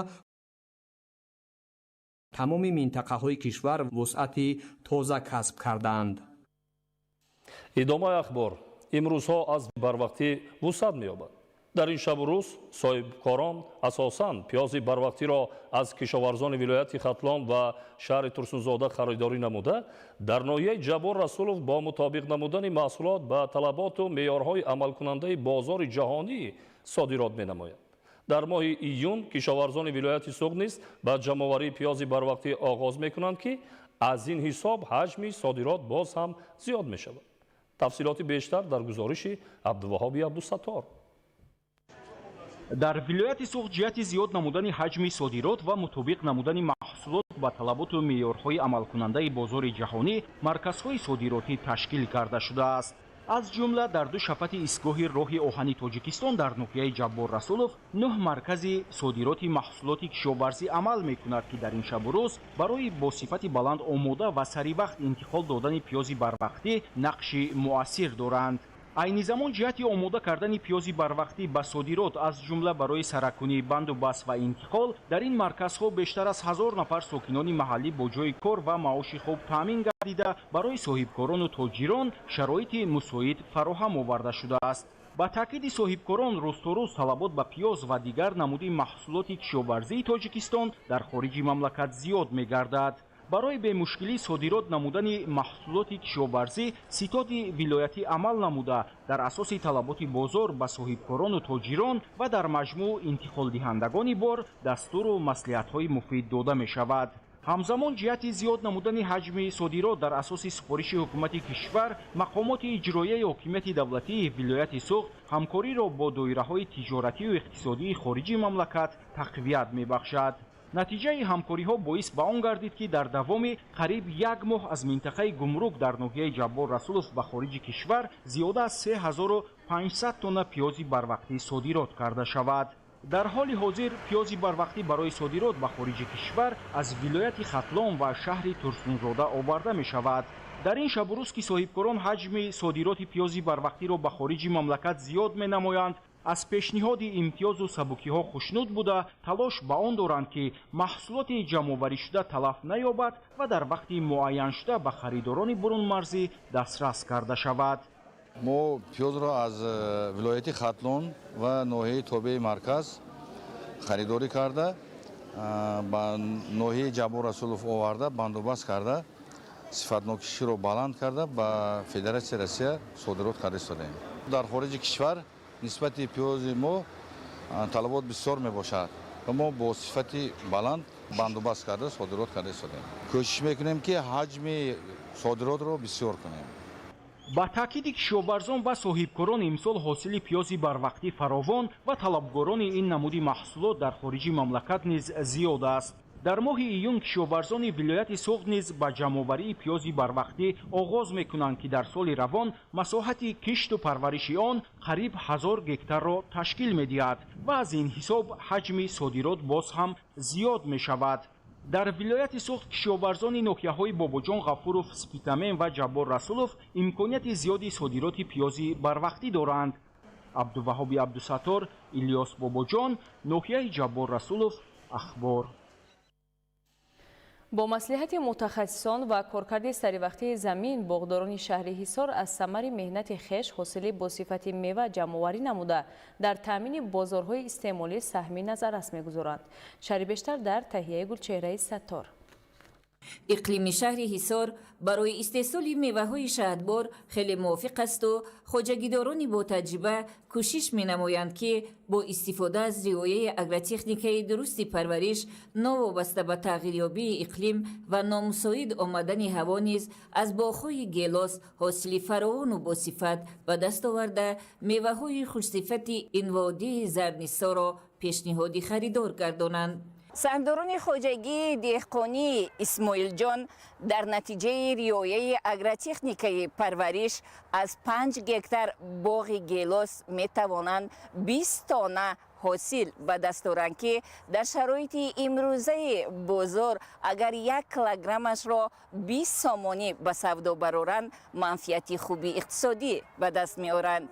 тамоми минтақаҳои кишвар вусъати тоза касб кардаанд. Идомаи ахбор имрӯзҳо аз барвақтӣ вусъат меёбад. Дар ин шабу рӯз соҳибкорон асосан пиёзи барвақтиро аз кишоварзони вилояти Хатлон ва шаҳри Турсунзода харидорӣ намуда, дар ноҳияи Ҷаббор Расулов бо мутобиқ намудани маҳсулот ба талаботу меъёрҳои амалкунандаи бозори ҷаҳонӣ содирот менамояд. Дар моҳи июн кишоварзони вилояти Суғд низ ба ҷамъоварии пиёзи барвақтӣ оғоз мекунанд, ки аз ин ҳисоб ҳаҷми содирот боз ҳам зиёд мешавад. Тафсилоти бештар дар гузориши Абдуваҳоби Абдусаттор. Дар вилояти Суғд ҷиҳати зиёд намудани ҳаҷми содирот ва мутобиқ намудани маҳсулот ба талаботу меъёрҳои амалкунандаи бозори ҷаҳонӣ марказҳои содиротӣ ташкил карда шудааст. Аз ҷумла дар ду шафати истгоҳи роҳи оҳани Тоҷикистон дар ноҳияи Ҷаббор Расулов 9 маркази содироти маҳсулоти кишоварзӣ амал мекунад, ки дар ин шабу рӯз барои бо сифати баланд омода ва саривақт интиқол додани пиёзи барвақтӣ нақши муассир доранд. Айни замон ҷиҳати омода кардани пиёзи барвақтӣ ба содирот, аз ҷумла барои саракунии банду бас ва интиқол, дар ин марказҳо бештар аз 1000 нафар сокинони маҳаллӣ бо ҷойи кор ва маоши хуб таъмин гардида, барои соҳибкорону тоҷирон шароити мусоид фароҳам оварда шудааст. Ба таъкиди соҳибкорон, рӯз то рӯз талабот ба пиёз ва дигар намуди маҳсулоти кишоварзии Тоҷикистон дар хориҷи мамлакат зиёд мегардад. Барои бемушкилӣ содирот намудани маҳсулоти кишоварзӣ ситоди вилоятӣ амал намуда, дар асоси талаботи бозор ба соҳибкорону тоҷирон ва дар маҷмӯъ интиқолдиҳандагони бор дастуру маслиҳатҳои муфид дода мешавад. Ҳамзамон ҷиҳати зиёд намудани ҳаҷми содирот дар асоси супориши ҳукумати кишвар, мақомоти иҷроияи ҳокимияти давлатии вилояти Суғд ҳамкориро бо доираҳои тиҷоратию иқтисодии хориҷи мамлакат тақвият мебахшад. Натиҷаи ҳамкориҳо боис ба он гардид, ки дар давоми қариб як моҳ аз минтақаи гумрук дар ноҳияи Ҷаббор Расулов ба хориҷи кишвар зиёда аз 3500 тонна пиёзи барвақтӣ содирот карда шавад. Дар ҳоли ҳозир пиёзи барвақтӣ барои содирот ба хориҷи кишвар аз вилояти Хатлон ва шаҳри Турсунзода оварда мешавад. Дар ин шабу рӯз, ки соҳибкорон ҳаҷми содироти пиёзи барвақтиро ба хориҷи мамлакат зиёд менамоянд, аз пешниҳоди имтиёзу сабукиҳо хушнуд буда, талош ба он доранд, ки маҳсулоти ҷамъоварӣшуда талаф наёбад ва дар вақти муайяншуда ба харидорони бурунмарзӣ дастрас карда шавад. Мо пиёзро аз вилояти Хатлон ва ноҳияи тобеи марказ харидорӣ карда, ба ноҳияи Ҷаббор Расулов оварда, бандубаст карда, сифатнокиширо баланд карда, ба Федератсияи Россия содирот карда истодаем. Дар хориҷи кишвар нисбати пиёзи мо талабот бисёр мебошад ва мо бо сифати баланд бандубаст карда содирот карда истодаем. Кӯшиш мекунем, ки ҳаҷми содиротро бисёр кунем. Ба таъкиди кишоварзон ва соҳибкорон, имсол ҳосили пиёзи барвақтӣ фаровон ва талабгорони ин намуди маҳсулот дар хориҷи мамлакат низ зиёд аст. Дар моҳи июн кишоварзони вилояти Суғд низ ба ҷамъоварии пиёзи барвақтӣ оғоз мекунанд, ки дар соли равон масоҳати кишту парвариши он қариб 1000 гектарро ташкил медиҳад ва аз ин ҳисоб ҳаҷми содирот боз ҳам зиёд мешавад. Дар вилояти Суғд кишоварзони ноҳияҳои Бобоҷон Ғафуров, Спитамен ва Ҷаббор Расулов имконияти зиёди содироти пиёзи барвақтӣ доранд. Абдуваҳоби Абдусаттор, Илёс Бобоҷон, ноҳияи Ҷаббор Расулов, Ахбор. Бо маслиҳати мутахассисон ва коркарди саривақтии замин, боғдорони шаҳри Ҳисор аз самари меҳнати хеш ҳосили бо сифати мева ҷамъоварӣ намуда, дар таъмини бозорҳои истеъмолӣ саҳми назаррас мегузоранд. Шарҳи бештар дар таҳияи Гулчеҳраи Саттор. Иқлими шаҳри Ҳисор барои истеҳсоли меваҳои шаҳдбор хеле мувофиқ асту хоҷагидорони ботаҷриба кӯшиш менамоянд, ки бо истифода аз риояи агротехникаи дурусти парвариш, новобаста ба тағйирёбии иқлим ва номусоид омадани ҳаво низ аз боғҳои гелос ҳосили фаровону босифат ба даст оварда, меваҳои хушсифати ин водии Зарнисоро пешниҳоди харидор гардонанд. Саҳмдорони хоҷагии деҳқонии Исмоилҷон дар натиҷаи риояи агротехникаи парвариш аз 5 гектар боғи гелос метавонанд 20 тонна ҳосил ба даст оранд, ки дар шароити имрӯзаи бозор агар 1 килограммашро 20 сомонӣ ба савдо бароранд, манфиати хуби иқтисодӣ ба даст меоранд.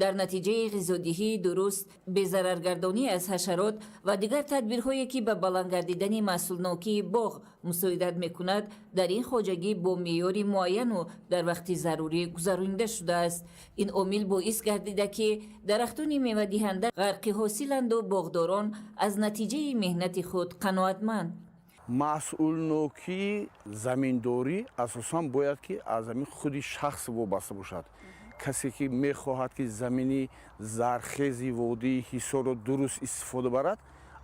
Дар натиҷаи ғизодиҳии дуруст, безараргардонӣ аз ҳашарот ва дигар тадбирҳое, ки ба баланд гардидани маҳсулнокии боғ мусоидат мекунад, дар ин хоҷагӣ бо меъёри муайяну дар вақти зарурӣ гузаронида шудааст. Ин омил боис гардида, ки дарахтони мевадиҳанда ғарқи ҳосиланду боғдорон аз натиҷаи меҳнати худ қаноатманд. Масъулнокии заминдорӣ асосан бояд ки аз ҳамин худи шахс вобаста бошад. Касе ки мехоҳад, ки замини зархези водии Ҳисорро дуруст истифода барад,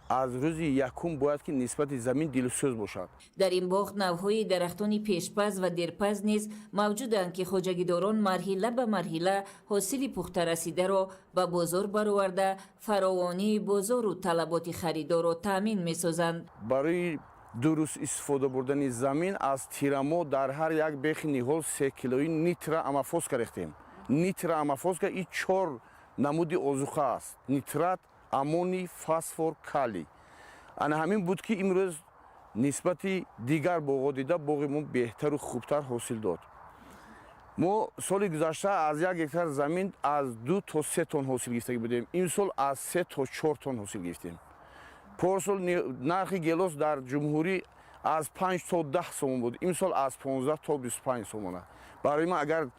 аз рӯзи якум бояд ки нисбати замин дилсӯз бошад. Дар ин боғ навъҳои дарахтони пешпаз ва дерпаз низ мавҷуданд, ки хоҷагидорон марҳила ба марҳила ҳосили пухтарасидаро ба бозор бароварда, фаровонии бозору талаботи харидорро таъмин месозанд. Барои дуруст истифода бурдани замин аз тирамо дар ҳар як бехи ниҳол 3 килои нитроаммофоска рехтем. Нитроаммофоска и чор намуди озуқа аст: нитрат, аммоний, фосфор, калий. Ана ҳамин буд, ки имрӯз нисбати дигар боғҳо дида боғи мо беҳтару хубтар ҳосил дод. Мо соли гузашта аз 1 гектар замин аз 2 то 3 тонн ҳосил гирифтагӣ будем, имсол аз 3 то 4 тонн ҳосил гирифтем. Порсол нархи гелос дар ҷумҳурӣ аз 5 то 10 сомон буд, имсол аз 15 то 25 сомона. Барои ман агар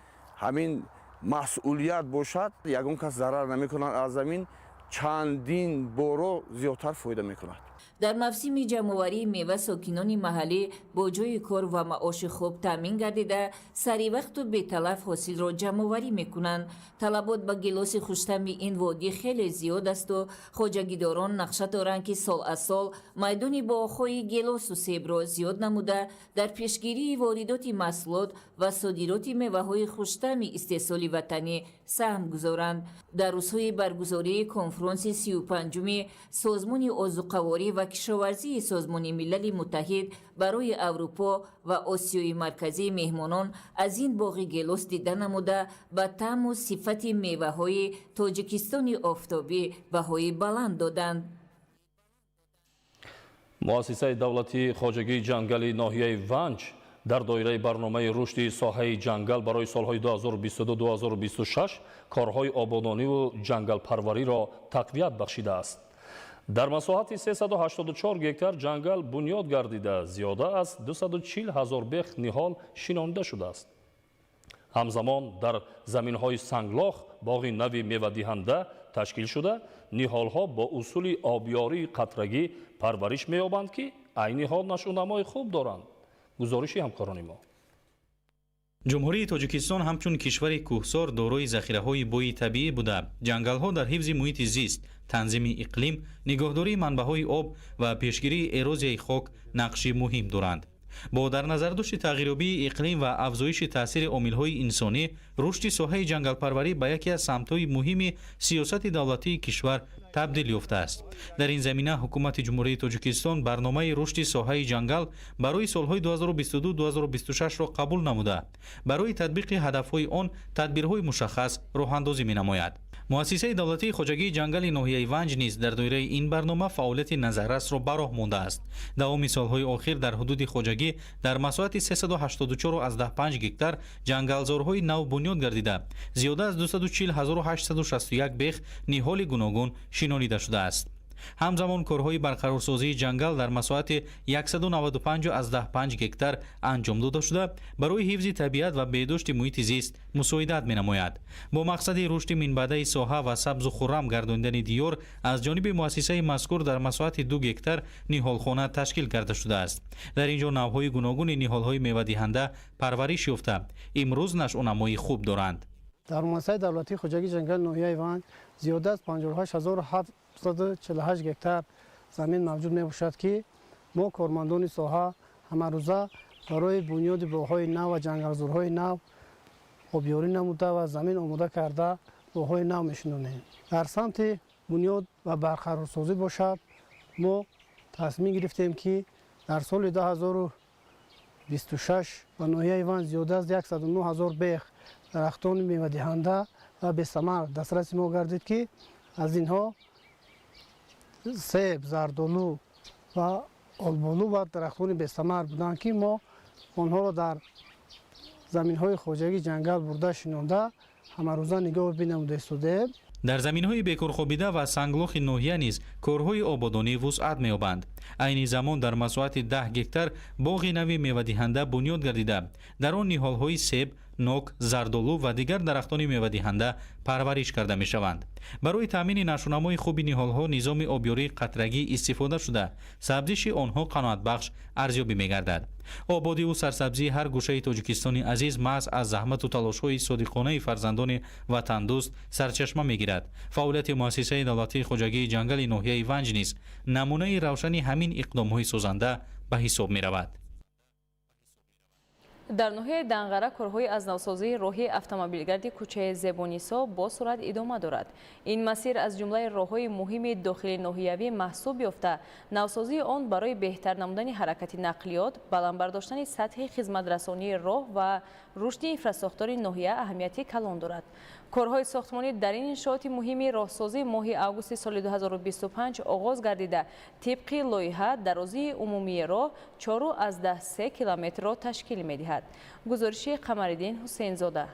ҳамин масъулият бошад, ягон кас зарар намекунад, аз замин чандин боро зиёдтар фоида мекунад. Дар мавсими ҷамъоварии мева сокинони маҳаллӣ бо ҷойи кор ва маоши хуб таъмин гардида, саривақту беталаф ҳосилро ҷамъоварӣ мекунанд. Талабот ба гилоси хуштамъи ин водӣ хеле зиёд асту хоҷагидорон нақша доранд, ки сол аз сол майдони боғҳои гелосу себро зиёд намуда, дар пешгирии воридоти маҳсулот ва содироти меваҳои хуштамъи истеҳсоли ватанӣ саҳм гузоранд. Дар рӯзҳои баргузории конфронси 35-уми Созмони озуқаворӣ ва кишоварзии Созмони Милали Муттаҳид барои Аврупо ва Осиёи Марказӣ меҳмонон аз ин боғи гелос дида намуда, ба таъму сифати меваҳои Тоҷикистони офтобӣ баҳои баланд доданд. Муассисаи давлатии хоҷагии ҷангали ноҳияи Ванҷ дар доираи барномаи рушди соҳаи ҷангал барои солҳои 2022-2026 корҳои ободониву ҷангалпарвариро тақвият бахшидааст. Дар масоҳати 384 гектар ҷангал бунёд гардида, зиёда аз 240 ҳазор бех ниҳол шинонида шудааст. Ҳамзамон дар заминҳои санглох боғи нави мевадиҳанда ташкил шуда, ниҳолҳо бо усули обёрии қатрагӣ парвариш меёбанд, ки айни ҳол нашъунамои хуб доранд. Гузориши ҳамкорони мо. Ҷумҳурии Тоҷикистон ҳамчун кишвари кӯҳсор дорои захираҳои бои табиӣ буда, ҷангалҳо дар ҳифзи муҳити зист, танзими иқлим, нигоҳдории манбаъҳои об ва пешгирии эрозияи хок нақши муҳим доранд. Бо дар назардошти тағйирёбии иқлим ва афзоиши таъсири омилҳои инсонӣ, рушди соҳаи ҷангалпарварӣ ба яке аз самтҳои муҳими сиёсати давлатии кишвар табдил ёфтааст. Дар ин замина Ҳукумати Ҷумҳурии Тоҷикистон барномаи рушди соҳаи ҷангал барои солҳои 2022-2026-ро қабул намуда, барои татбиқи ҳадафҳои он тадбирҳои мушаххас роҳандозӣ менамояд. Муассисаи давлатии хоҷагии ҷангали ноҳияи Ванҷ низ дар доираи ин барнома фаъолияти назаррасро ба роҳ мондааст. Давоми солҳои охир дар ҳудуди хоҷагӣ дар масоҳати 384,5 гектар ҷангалзорҳои нав бунёд гардида, зиёда аз 240 861 бех ниҳоли гуногун шинонида шудааст. Ҳамзамон корҳои барқарорсозии ҷангал дар масоҳати 195,5 гектар анҷом дода шуда, барои ҳифзи табиат ва беҳдошти муҳити зист мусоидат менамояд. Бо мақсади рушди минбаъдаи соҳа ва сабзу хуррам гардонидани диёр аз ҷониби муассисаи мазкур дар масоҳати 2 гектар ниҳолхона ташкил карда шудааст. Дар ин ҷо навъҳои гуногуни ниҳолҳои мевадиҳанда парвариш ёфта, имрӯз нашъунамои хуб доранд. Дар муассисаи давлатии хоҷагии ҷангали ноҳияи Ванҷ зиёда аз 58748 гектар замин мавҷуд мебошад, ки мо кормандони соҳа ҳамарӯза барои бунёди боғҳои нав ва ҷангалзорҳои нав обёрӣ намуда ва замин омода карда боғҳои нав мешинонем. Дар самти бунёд ва барқарорсозӣ бошад, мо тасмим гирифтем, ки дар соли 2026 ба ноҳияи Ванҷ зиёда аз 109 ҳазор бех дарахтони мевадиҳанда ва бесамар дастраси мо гардид, ки аз инҳо себ, зардолу ва олболу ва дарахтони бесамар буданд, ки мо онҳоро дар заминҳои хоҷагии ҷангал бурда шинонда, ҳамарӯза нигоҳ бинамуда истодаем. Дар заминҳои бекорхобида ва санглохи ноҳия низ корҳои ободонӣ вусъат меёбанд. Айни замон дар масоҳати 10 гектар боғи нави мевадиҳанда бунёд гардида, дар он ниҳолҳои себ, нок, зардолу ва дигар дарахтони мевадиҳанда парвариш карда мешаванд. Барои таъмини нашъунамои хуби ниҳолҳо низоми обёрии қатрагӣ истифода шуда, сабзиши онҳо қаноатбахш арзёбӣ мегардад. Ободиву сарсабзии ҳар гӯшаи Тоҷикистони азиз маҳз аз заҳмату талошҳои содиқонаи фарзандони ватандӯст сарчашма мегирад. Фаъолияти муассисаи давлатии хоҷагии ҷангали ноҳияи Ванҷ низ намунаи равшани ҳамин иқдомҳои созанда ба ҳисоб меравад. Дар ноҳияи Данғара корҳои аз навсозии роҳи автомобилгарди кӯчаи Зебонисо бо суръат идома дорад. Ин масир аз ҷумлаи роҳҳои муҳими дохили ноҳиявӣ маҳсуб ёфта, навсозии он барои беҳтар намудани ҳаракати нақлиёт, баланд бардоштани сатҳи хизматрасонии роҳ ва рушди инфрасохтори ноҳия аҳамияти калон дорад. Корҳои сохтмонӣ дар ин иншооти муҳими роҳсозӣ моҳи августи соли 2025 оғоз гардида, тибқи лоиҳа дарозии умумии роҳ 4,3 километрро ташкил медиҳад. Гузориши Қамариддин Ҳусейнзода.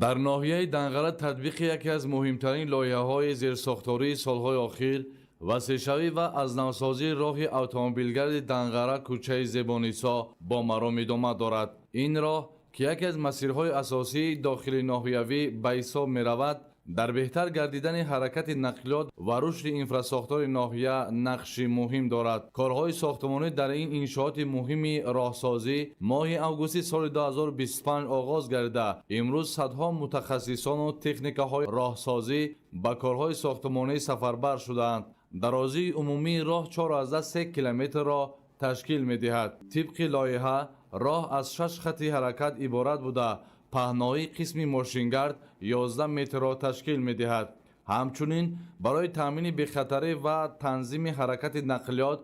Дар ноҳияи Данғара татбиқи яке аз муҳимтарин лоиҳаҳои зерсохтории солҳои охир, васеъшавӣ ва аз навсозии роҳи автомобилгарди Данғара кӯчаи Зебонисо бо маром идома дорад. Ин роҳ, ки яке аз масирҳои асосии дохили ноҳиявӣ ба ҳисоб меравад, дар беҳтар гардидани ҳаракати нақлиёт ва рушди инфрасохтори ноҳия нақши муҳим дорад. Корҳои сохтмонӣ дар ин иншооти муҳими роҳсозӣ моҳи августи соли 2025 оғоз гардида, имрӯз садҳо мутахассисону техникаҳои роҳсозӣ ба корҳои сохтмонӣ сафарбар шудаанд. Дарозии умумии роҳ 4,3 километрро ташкил медиҳад. Тибқи лоиҳа роҳ аз 6 хати ҳаракат иборат буда, паҳноии қисми мошингард 11 метрро ташкил медиҳад. Ҳамчунин барои таъмини бехатарӣ ва танзими ҳаракати нақлиёт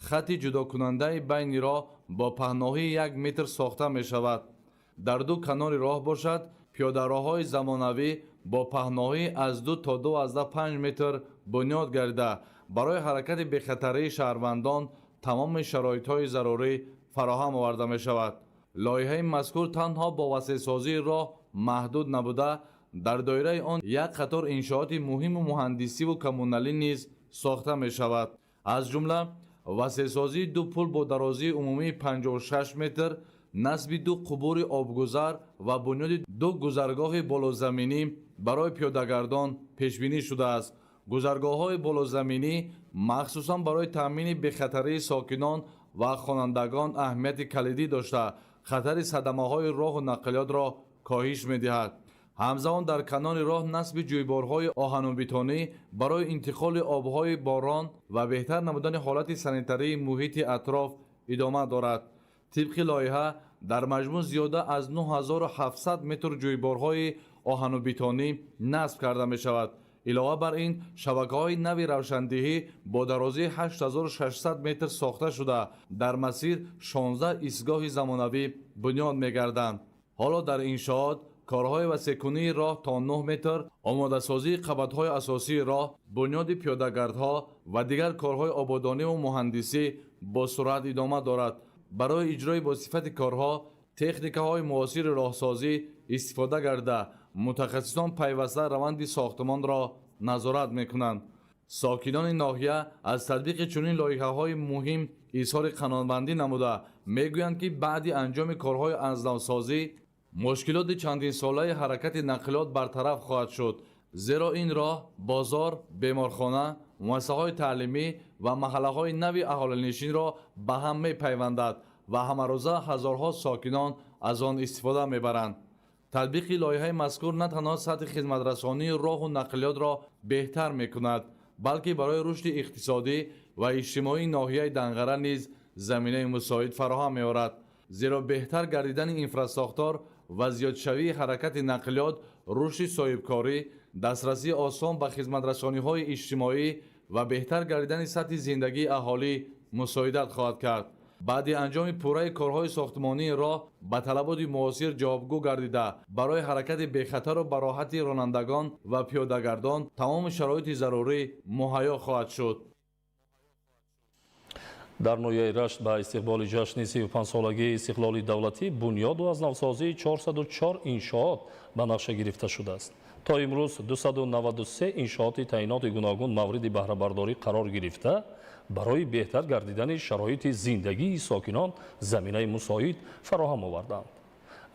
хати ҷудокунандаи байни роҳ бо паҳноии 1 метр сохта мешавад. Дар ду канори роҳ бошад, пиёдароҳҳои замонавӣ бо паҳноӣ аз 2 то 2,5 метр бунёд гардида, барои ҳаракати бехатарии шаҳрвандон тамоми шароитҳои зарурӣ фароҳам оварда мешавад. Лоиҳаи мазкур танҳо бо васеъсозии роҳ маҳдуд набуда, дар доираи он як қатор иншооти муҳиму муҳандисиву коммуналӣ низ сохта мешавад. Аз ҷумла васеъсозии ду пул бо дарозии умумии 56 метр, насби ду қубури обгузар ва бунёди ду гузаргоҳи болозаминӣ барои пиёдагардон пешбинӣ шудааст. Гузаргоҳҳои болозаминӣ махсусан барои таъмини бехатарии сокинон ва хонандагон аҳамияти калидӣ дошта, хатари садамаҳои роҳу нақлиётро коҳиш медиҳад. Ҳамзамон дар канори роҳ насби ҷӯйборҳои оҳанубетонӣ барои интиқоли обҳои борон ва беҳтар намудани ҳолати санитарии муҳити атроф идома дорад. Тибқи лоиҳа дар маҷмӯъ зиёда аз 9700 метр ҷӯйборҳои оҳанубетонӣ насб карда мешавад. Илова бар ин, шабакаҳои нави равшандиҳӣ бо дарозии 8600 метр сохта шуда, дар масир 16 истгоҳи замонавӣ бунёд мегарданд. Ҳоло дар иншоот корҳои васеъкунии роҳ то 9 метр, омодасозии қабатҳои асосии роҳ, бунёди пиёдагардҳо ва дигар корҳои ободониву муҳандисӣ бо суръат идома дорад. Барои иҷрои босифати корҳо техникаҳои муосири роҳсозӣ истифода гардида, мутахассисон пайваста раванди сохтмонро назорат мекунанд. Сокинони ноҳия аз татбиқи чунин лоиҳаҳои муҳим изҳори қаноатмандӣ намуда мегӯянд, ки баъди анҷоми корҳои азнавсозӣ мушкилоти чандинсолаи ҳаракати нақлиёт бартараф хоҳад шуд, зеро ин роҳ бозор, беморхона, муассисаҳои таълимӣ ва маҳаллаҳои нави аҳолинишинро ба ҳам мепайвандад ва ҳамарӯза ҳазорҳо сокинон аз он истифода мебаранд. Татбиқи лоиҳаи мазкур на танҳо сатҳи хизматрасонии роҳу нақлиётро беҳтар мекунад, балки барои рушди иқтисодӣ ва иҷтимоии ноҳияи Данғара низ заминаи мусоид фароҳам меорад, зеро беҳтар гардидани инфрасохтор ва зиёдшавии ҳаракати нақлиёт, рушди соҳибкорӣ, дастрасии осон ба хизматрасониҳои иҷтимоӣ ва беҳтар гардидани сатҳи зиндагии аҳолӣ мусоидат хоҳад кард. Баъди анҷоми пурраи корҳои сохтмонии роҳ ба талаботи муосир ҷавобгӯ гардида, барои ҳаракати бехатару бароҳати ронандагон ва пиёдагардон тамоми шароити зарурӣ муҳайё хоҳад шуд. Дар ноҳияи Рашт ба истиқболи ҷашни 35-солагии истиқлоли давлатӣ бунёду аз навсозии 404 иншоот ба нақша гирифта шудааст. То имрӯз 293 иншооти таъиноти гуногун мавриди баҳрабардорӣ қарор гирифта, барои беҳтар гардидани шароити зиндагии сокинон заминаи мусоид фароҳам оварданд.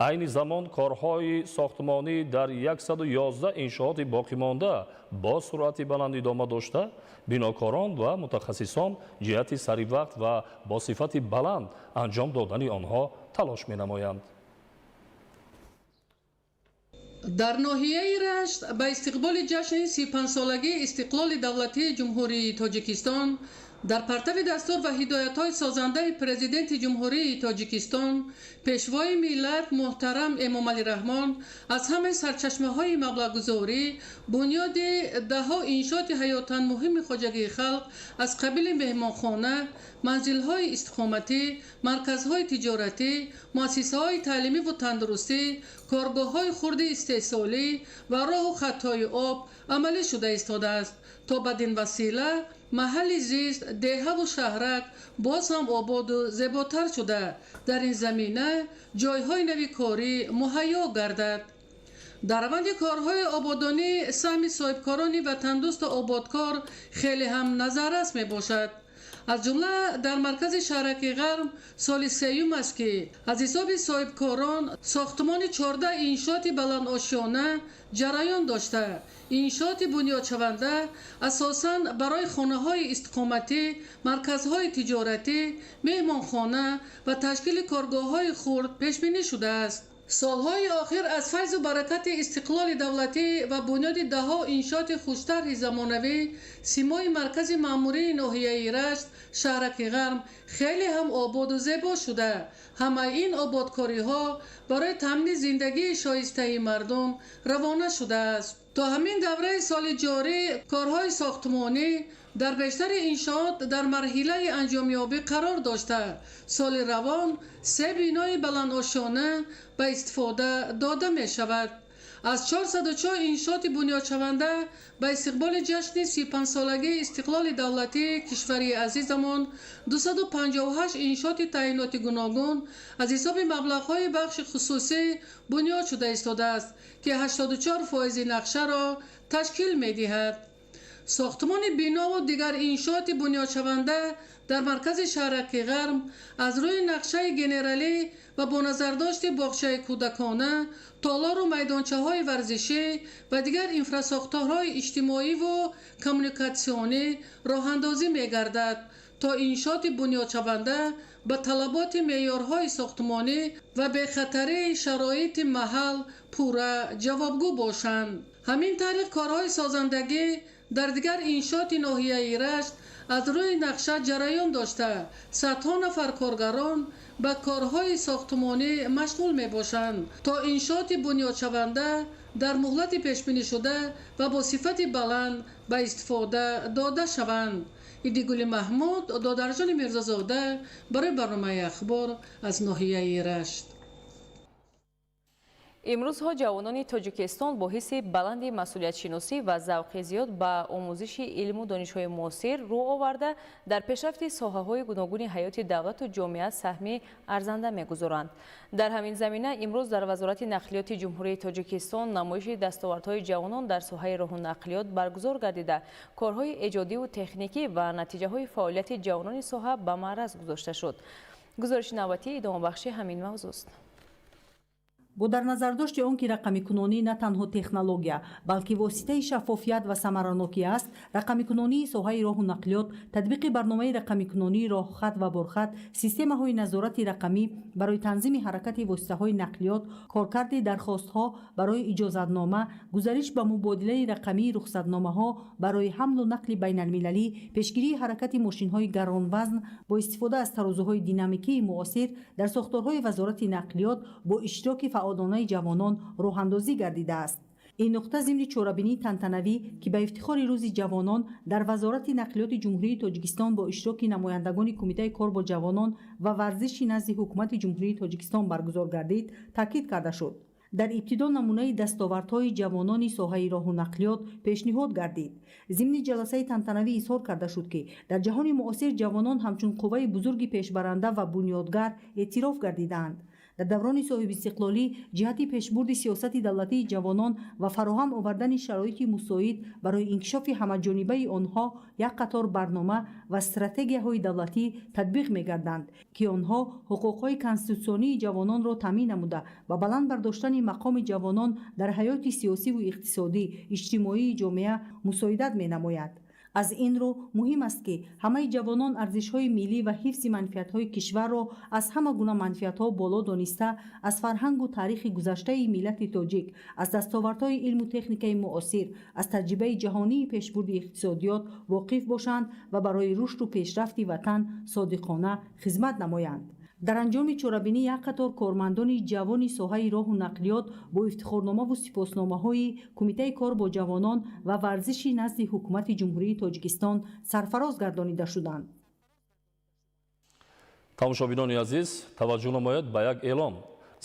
Айни замон корҳои сохтмонӣ дар 111 иншооти боқимонда бо суръати баланд идома дошта, бинокорон ва мутахассисон ҷиҳати саривақт ва бо сифати баланд анҷом додани онҳо талош менамоянд. Дар ноҳияи Рашт ба истиқболи ҷашни 35-солагии истиқлоли давлатии Ҷумҳурии Тоҷикистон дар партави дастур ва ҳидоятҳои созандаи Президенти Ҷумҳурии Тоҷикистон, Пешвои миллат муҳтарам Эмомалӣ Раҳмон аз ҳамаи сарчашмаҳои маблағгузорӣ бунёди даҳҳо иншооти ҳаётан муҳими хоҷагии халқ аз қабили меҳмонхона, манзилҳои истиқоматӣ, марказҳои тиҷоратӣ, муассисаҳои таълимиву тандурустӣ, коргоҳҳои хурди истеҳсолӣ ва роҳу хатҳои об амалӣ шуда истодааст, то бадин васила маҳалли зист, деҳаву шаҳрак боз ҳам ободу зеботар шуда, дар ин замина ҷойҳои нави корӣ муҳайё гардад. Дар раванди корҳои ободонӣ саҳми соҳибкорони ватандӯсту ободкор хеле ҳам назаррас мебошад. Аз ҷумла дар маркази шаҳраки Ғарм соли сеюм аст, ки аз ҳисоби соҳибкорон сохтмони 14 иншооти баландошёна ҷараён дошта, иншооти бунёдшаванда асосан барои хонаҳои истиқоматӣ, марказҳои тиҷоратӣ, меҳмонхона ва ташкили коргоҳҳои хурд пешбинӣ шудааст. Солҳои охир аз файзу баракати истиқлоли давлатӣ ва бунёди даҳҳо иншооти хуштарҳи замонавӣ симои маркази маъмурии ноҳияи Рашт, шаҳраки Ғарм хеле ҳам ободу зебо шуда, ҳамаи ин ободкориҳо барои таъмини зиндагии шоистаи мардум равона шудааст. То ҳамин давраи соли ҷорӣ корҳои сохтмонӣ дар бештари иншоот дар марҳилаи анҷомёбӣ қарор дошта, соли равон се бинои баландошёна ба истифода дода мешавад. Аз 404 иншооти бунёдшаванда ба истиқболи ҷашни 35-солагии истиқлоли давлатии кишвари азизамон 258 иншооти таъиноти гуногун аз ҳисоби маблағҳои бахши хусусӣ бунёд шуда истодааст, ки 84% нақшаро ташкил медиҳад. Сохтмони бинову дигар иншооти бунёдшаванда дар маркази шаҳраки Ғарм аз рӯи нақшаи генералӣ ва бо назардошти боғчаи кӯдакона, толору майдончаҳои варзишӣ ва дигар инфрасохторҳои иҷтимоиву коммуникатсионӣ роҳандозӣ мегардад, то иншооти бунёдшаванда ба талаботи меъёрҳои сохтмонӣ ва бехатарии шароити маҳал пурра ҷавобгӯ бошанд. Ҳамин тариқ корҳои созандагӣ дар дигар иншооти ноҳияи Рашт аз рӯи нақша ҷараён дошта, садҳо нафар коргарон ба корҳои сохтмонӣ машғул мебошанд, то иншооти бунёдшаванда дар муҳлати пешбинишуда ва бо сифати баланд ба истифода дода шаванд. Идигули Маҳмуд, Додарҷони Мирзозода барои барномаи Ахбор аз ноҳияи Рашт. Имрӯзҳо ҷавонони Тоҷикистон бо ҳисси баланди масъулиятшиносӣ ва завқи зиёд ба омӯзиши илму донишҳои муосир рӯ оварда, дар пешрафти соҳаҳои гуногуни ҳаёти давлату ҷомеа саҳми арзанда мегузоранд. Дар ҳамин замина имрӯз дар Вазорати нақлиёти Ҷумҳурии Тоҷикистон намоиши дастовардҳои ҷавонон дар соҳаи роҳу нақлиёт баргузор гардида, корҳои эҷодиву техникӣ ва натиҷаҳои фаъолияти ҷавонони соҳа ба маъраз гузошта шуд. Гузориши навбатӣ идомабахши ҳамин мавзӯст. Бо дар назардошти он ки рақамикунонӣ на танҳо технология, балки воситаи шаффофият ва самаранокӣ аст, рақамикунонии соҳаи роҳу нақлиёт, татбиқи барномаи рақамикунонии роҳхат ва борхат, системаҳои назорати рақамӣ барои танзими ҳаракати воситаҳои нақлиёт, коркарди дархостҳо барои иҷозатнома, гузариш ба мубодилаи рақамии рухсатномаҳо барои ҳамлу нақли байналмилалӣ, пешгирии ҳаракати мошинҳои гаронвазн бо истифода аз тарозуҳои динамикии муосир дар сохторҳои Вазорати нақлиёт бо иштироки фаъолонаи ҷавонон роҳандозӣ гардидааст. Ин нуқта зимни чорабинии тантанавӣ, ки ба ифтихори Рӯзи ҷавонон дар Вазорати нақлиёти Ҷумҳурии Тоҷикистон бо иштироки намояндагони Кумитаи кор бо ҷавонон ва варзиши назди Ҳукумати Ҷумҳурии Тоҷикистон баргузор гардид, таъкид карда шуд. Дар ибтидо намунаи дастовардҳои ҷавонони соҳаи роҳу нақлиёт пешниҳод гардид. Зимни ҷаласаи тантанавӣ изҳор карда шуд, ки дар ҷаҳони муосир ҷавонон ҳамчун қувваи бузурги пешбаранда ва бунёдгар эътироф гардидаанд. Дар даврони соҳибистиқлолӣ ҷиҳати пешбурди сиёсати давлатии ҷавонон ва фароҳам овардани шароити мусоид барои инкишофи ҳамаҷонибаи онҳо як қатор барнома ва стратегияҳои давлатӣ татбиқ мегарданд, ки онҳо ҳуқуқҳои конститутсионии ҷавононро таъмин намуда, ба баланд бардоштани мақоми ҷавонон дар ҳаёти сиёсиву иқтисодӣ, иҷтимоии ҷомеа мусоидат менамояд. Аз ин рӯ муҳим аст, ки ҳамаи ҷавонон арзишҳои миллӣ ва ҳифзи манфиатҳои кишварро аз ҳама гуна манфиатҳо боло дониста, аз фарҳангу таърихи гузаштаи миллати тоҷик, аз дастовардҳои илму техникаи муосир, аз таҷрибаи ҷаҳонии пешбурди иқтисодиёт воқиф бошанд ва барои рушду пешрафти ватан содиқона хизмат намоянд. Дар анҷоми чорабинӣ як қатор кормандони ҷавони соҳаи роҳу нақлиёт бо ифтихорномаву сипосномаҳои Кумитаи кор бо ҷавонон ва варзиши назди Ҳукумати Ҷумҳурии Тоҷикистон сарфароз гардонида шуданд. Тамошобинони азиз, таваҷҷӯҳ намояд ба як эълон.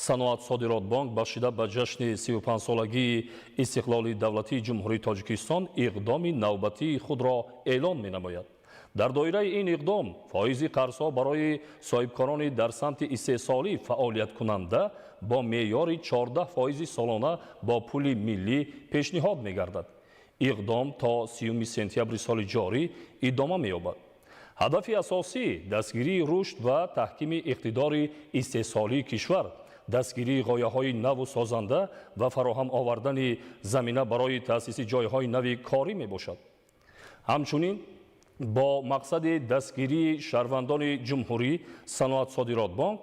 Саноат Содиротбонк бахшида ба ҷашни 35-солагии истиқлоли давлатии Ҷумҳурии Тоҷикистон иқдоми навбатии худро эълон менамояд. Дар доираи ин иқдом фоизи қарзҳо барои соҳибкорони дар самти истеҳсолӣ фаъолияткунанда бо меъёри 14% солона бо пули миллӣ пешниҳод мегардад. Иқдом то 30 сентябри соли ҷорӣ идома меёбад. Ҳадафи асосӣ дастгирии рушд ва таҳкими иқтидори истеҳсолии кишвар, дастгирии ғояҳои наву созанда ва фароҳам овардани замина барои таъсиси ҷойҳои нави корӣ мебошад. Ҳамчунин бо мақсади дастгирии шаҳрвандони ҷумҳурӣ Саноат Содиротбонк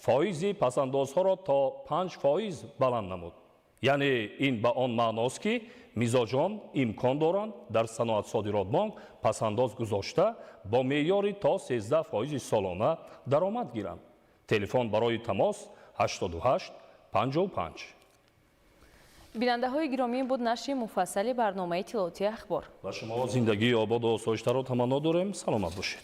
фоизи пасандозҳоро то 5% баланд намуд. Яъне ин ба он маъност, ки мизоҷон имкон доранд дар Саноат Содиротбонк пасандоз гузошта, бо меъёри то 13% солона даромад гиранд. Телефон барои тамос 88 55. Бинандаҳои гиромӣ, буд нашри муфассали барномаи иттилоотии Ахбор. Ба шумо зиндагии ободу осоиштаро таманно дорем. Саломат бошед.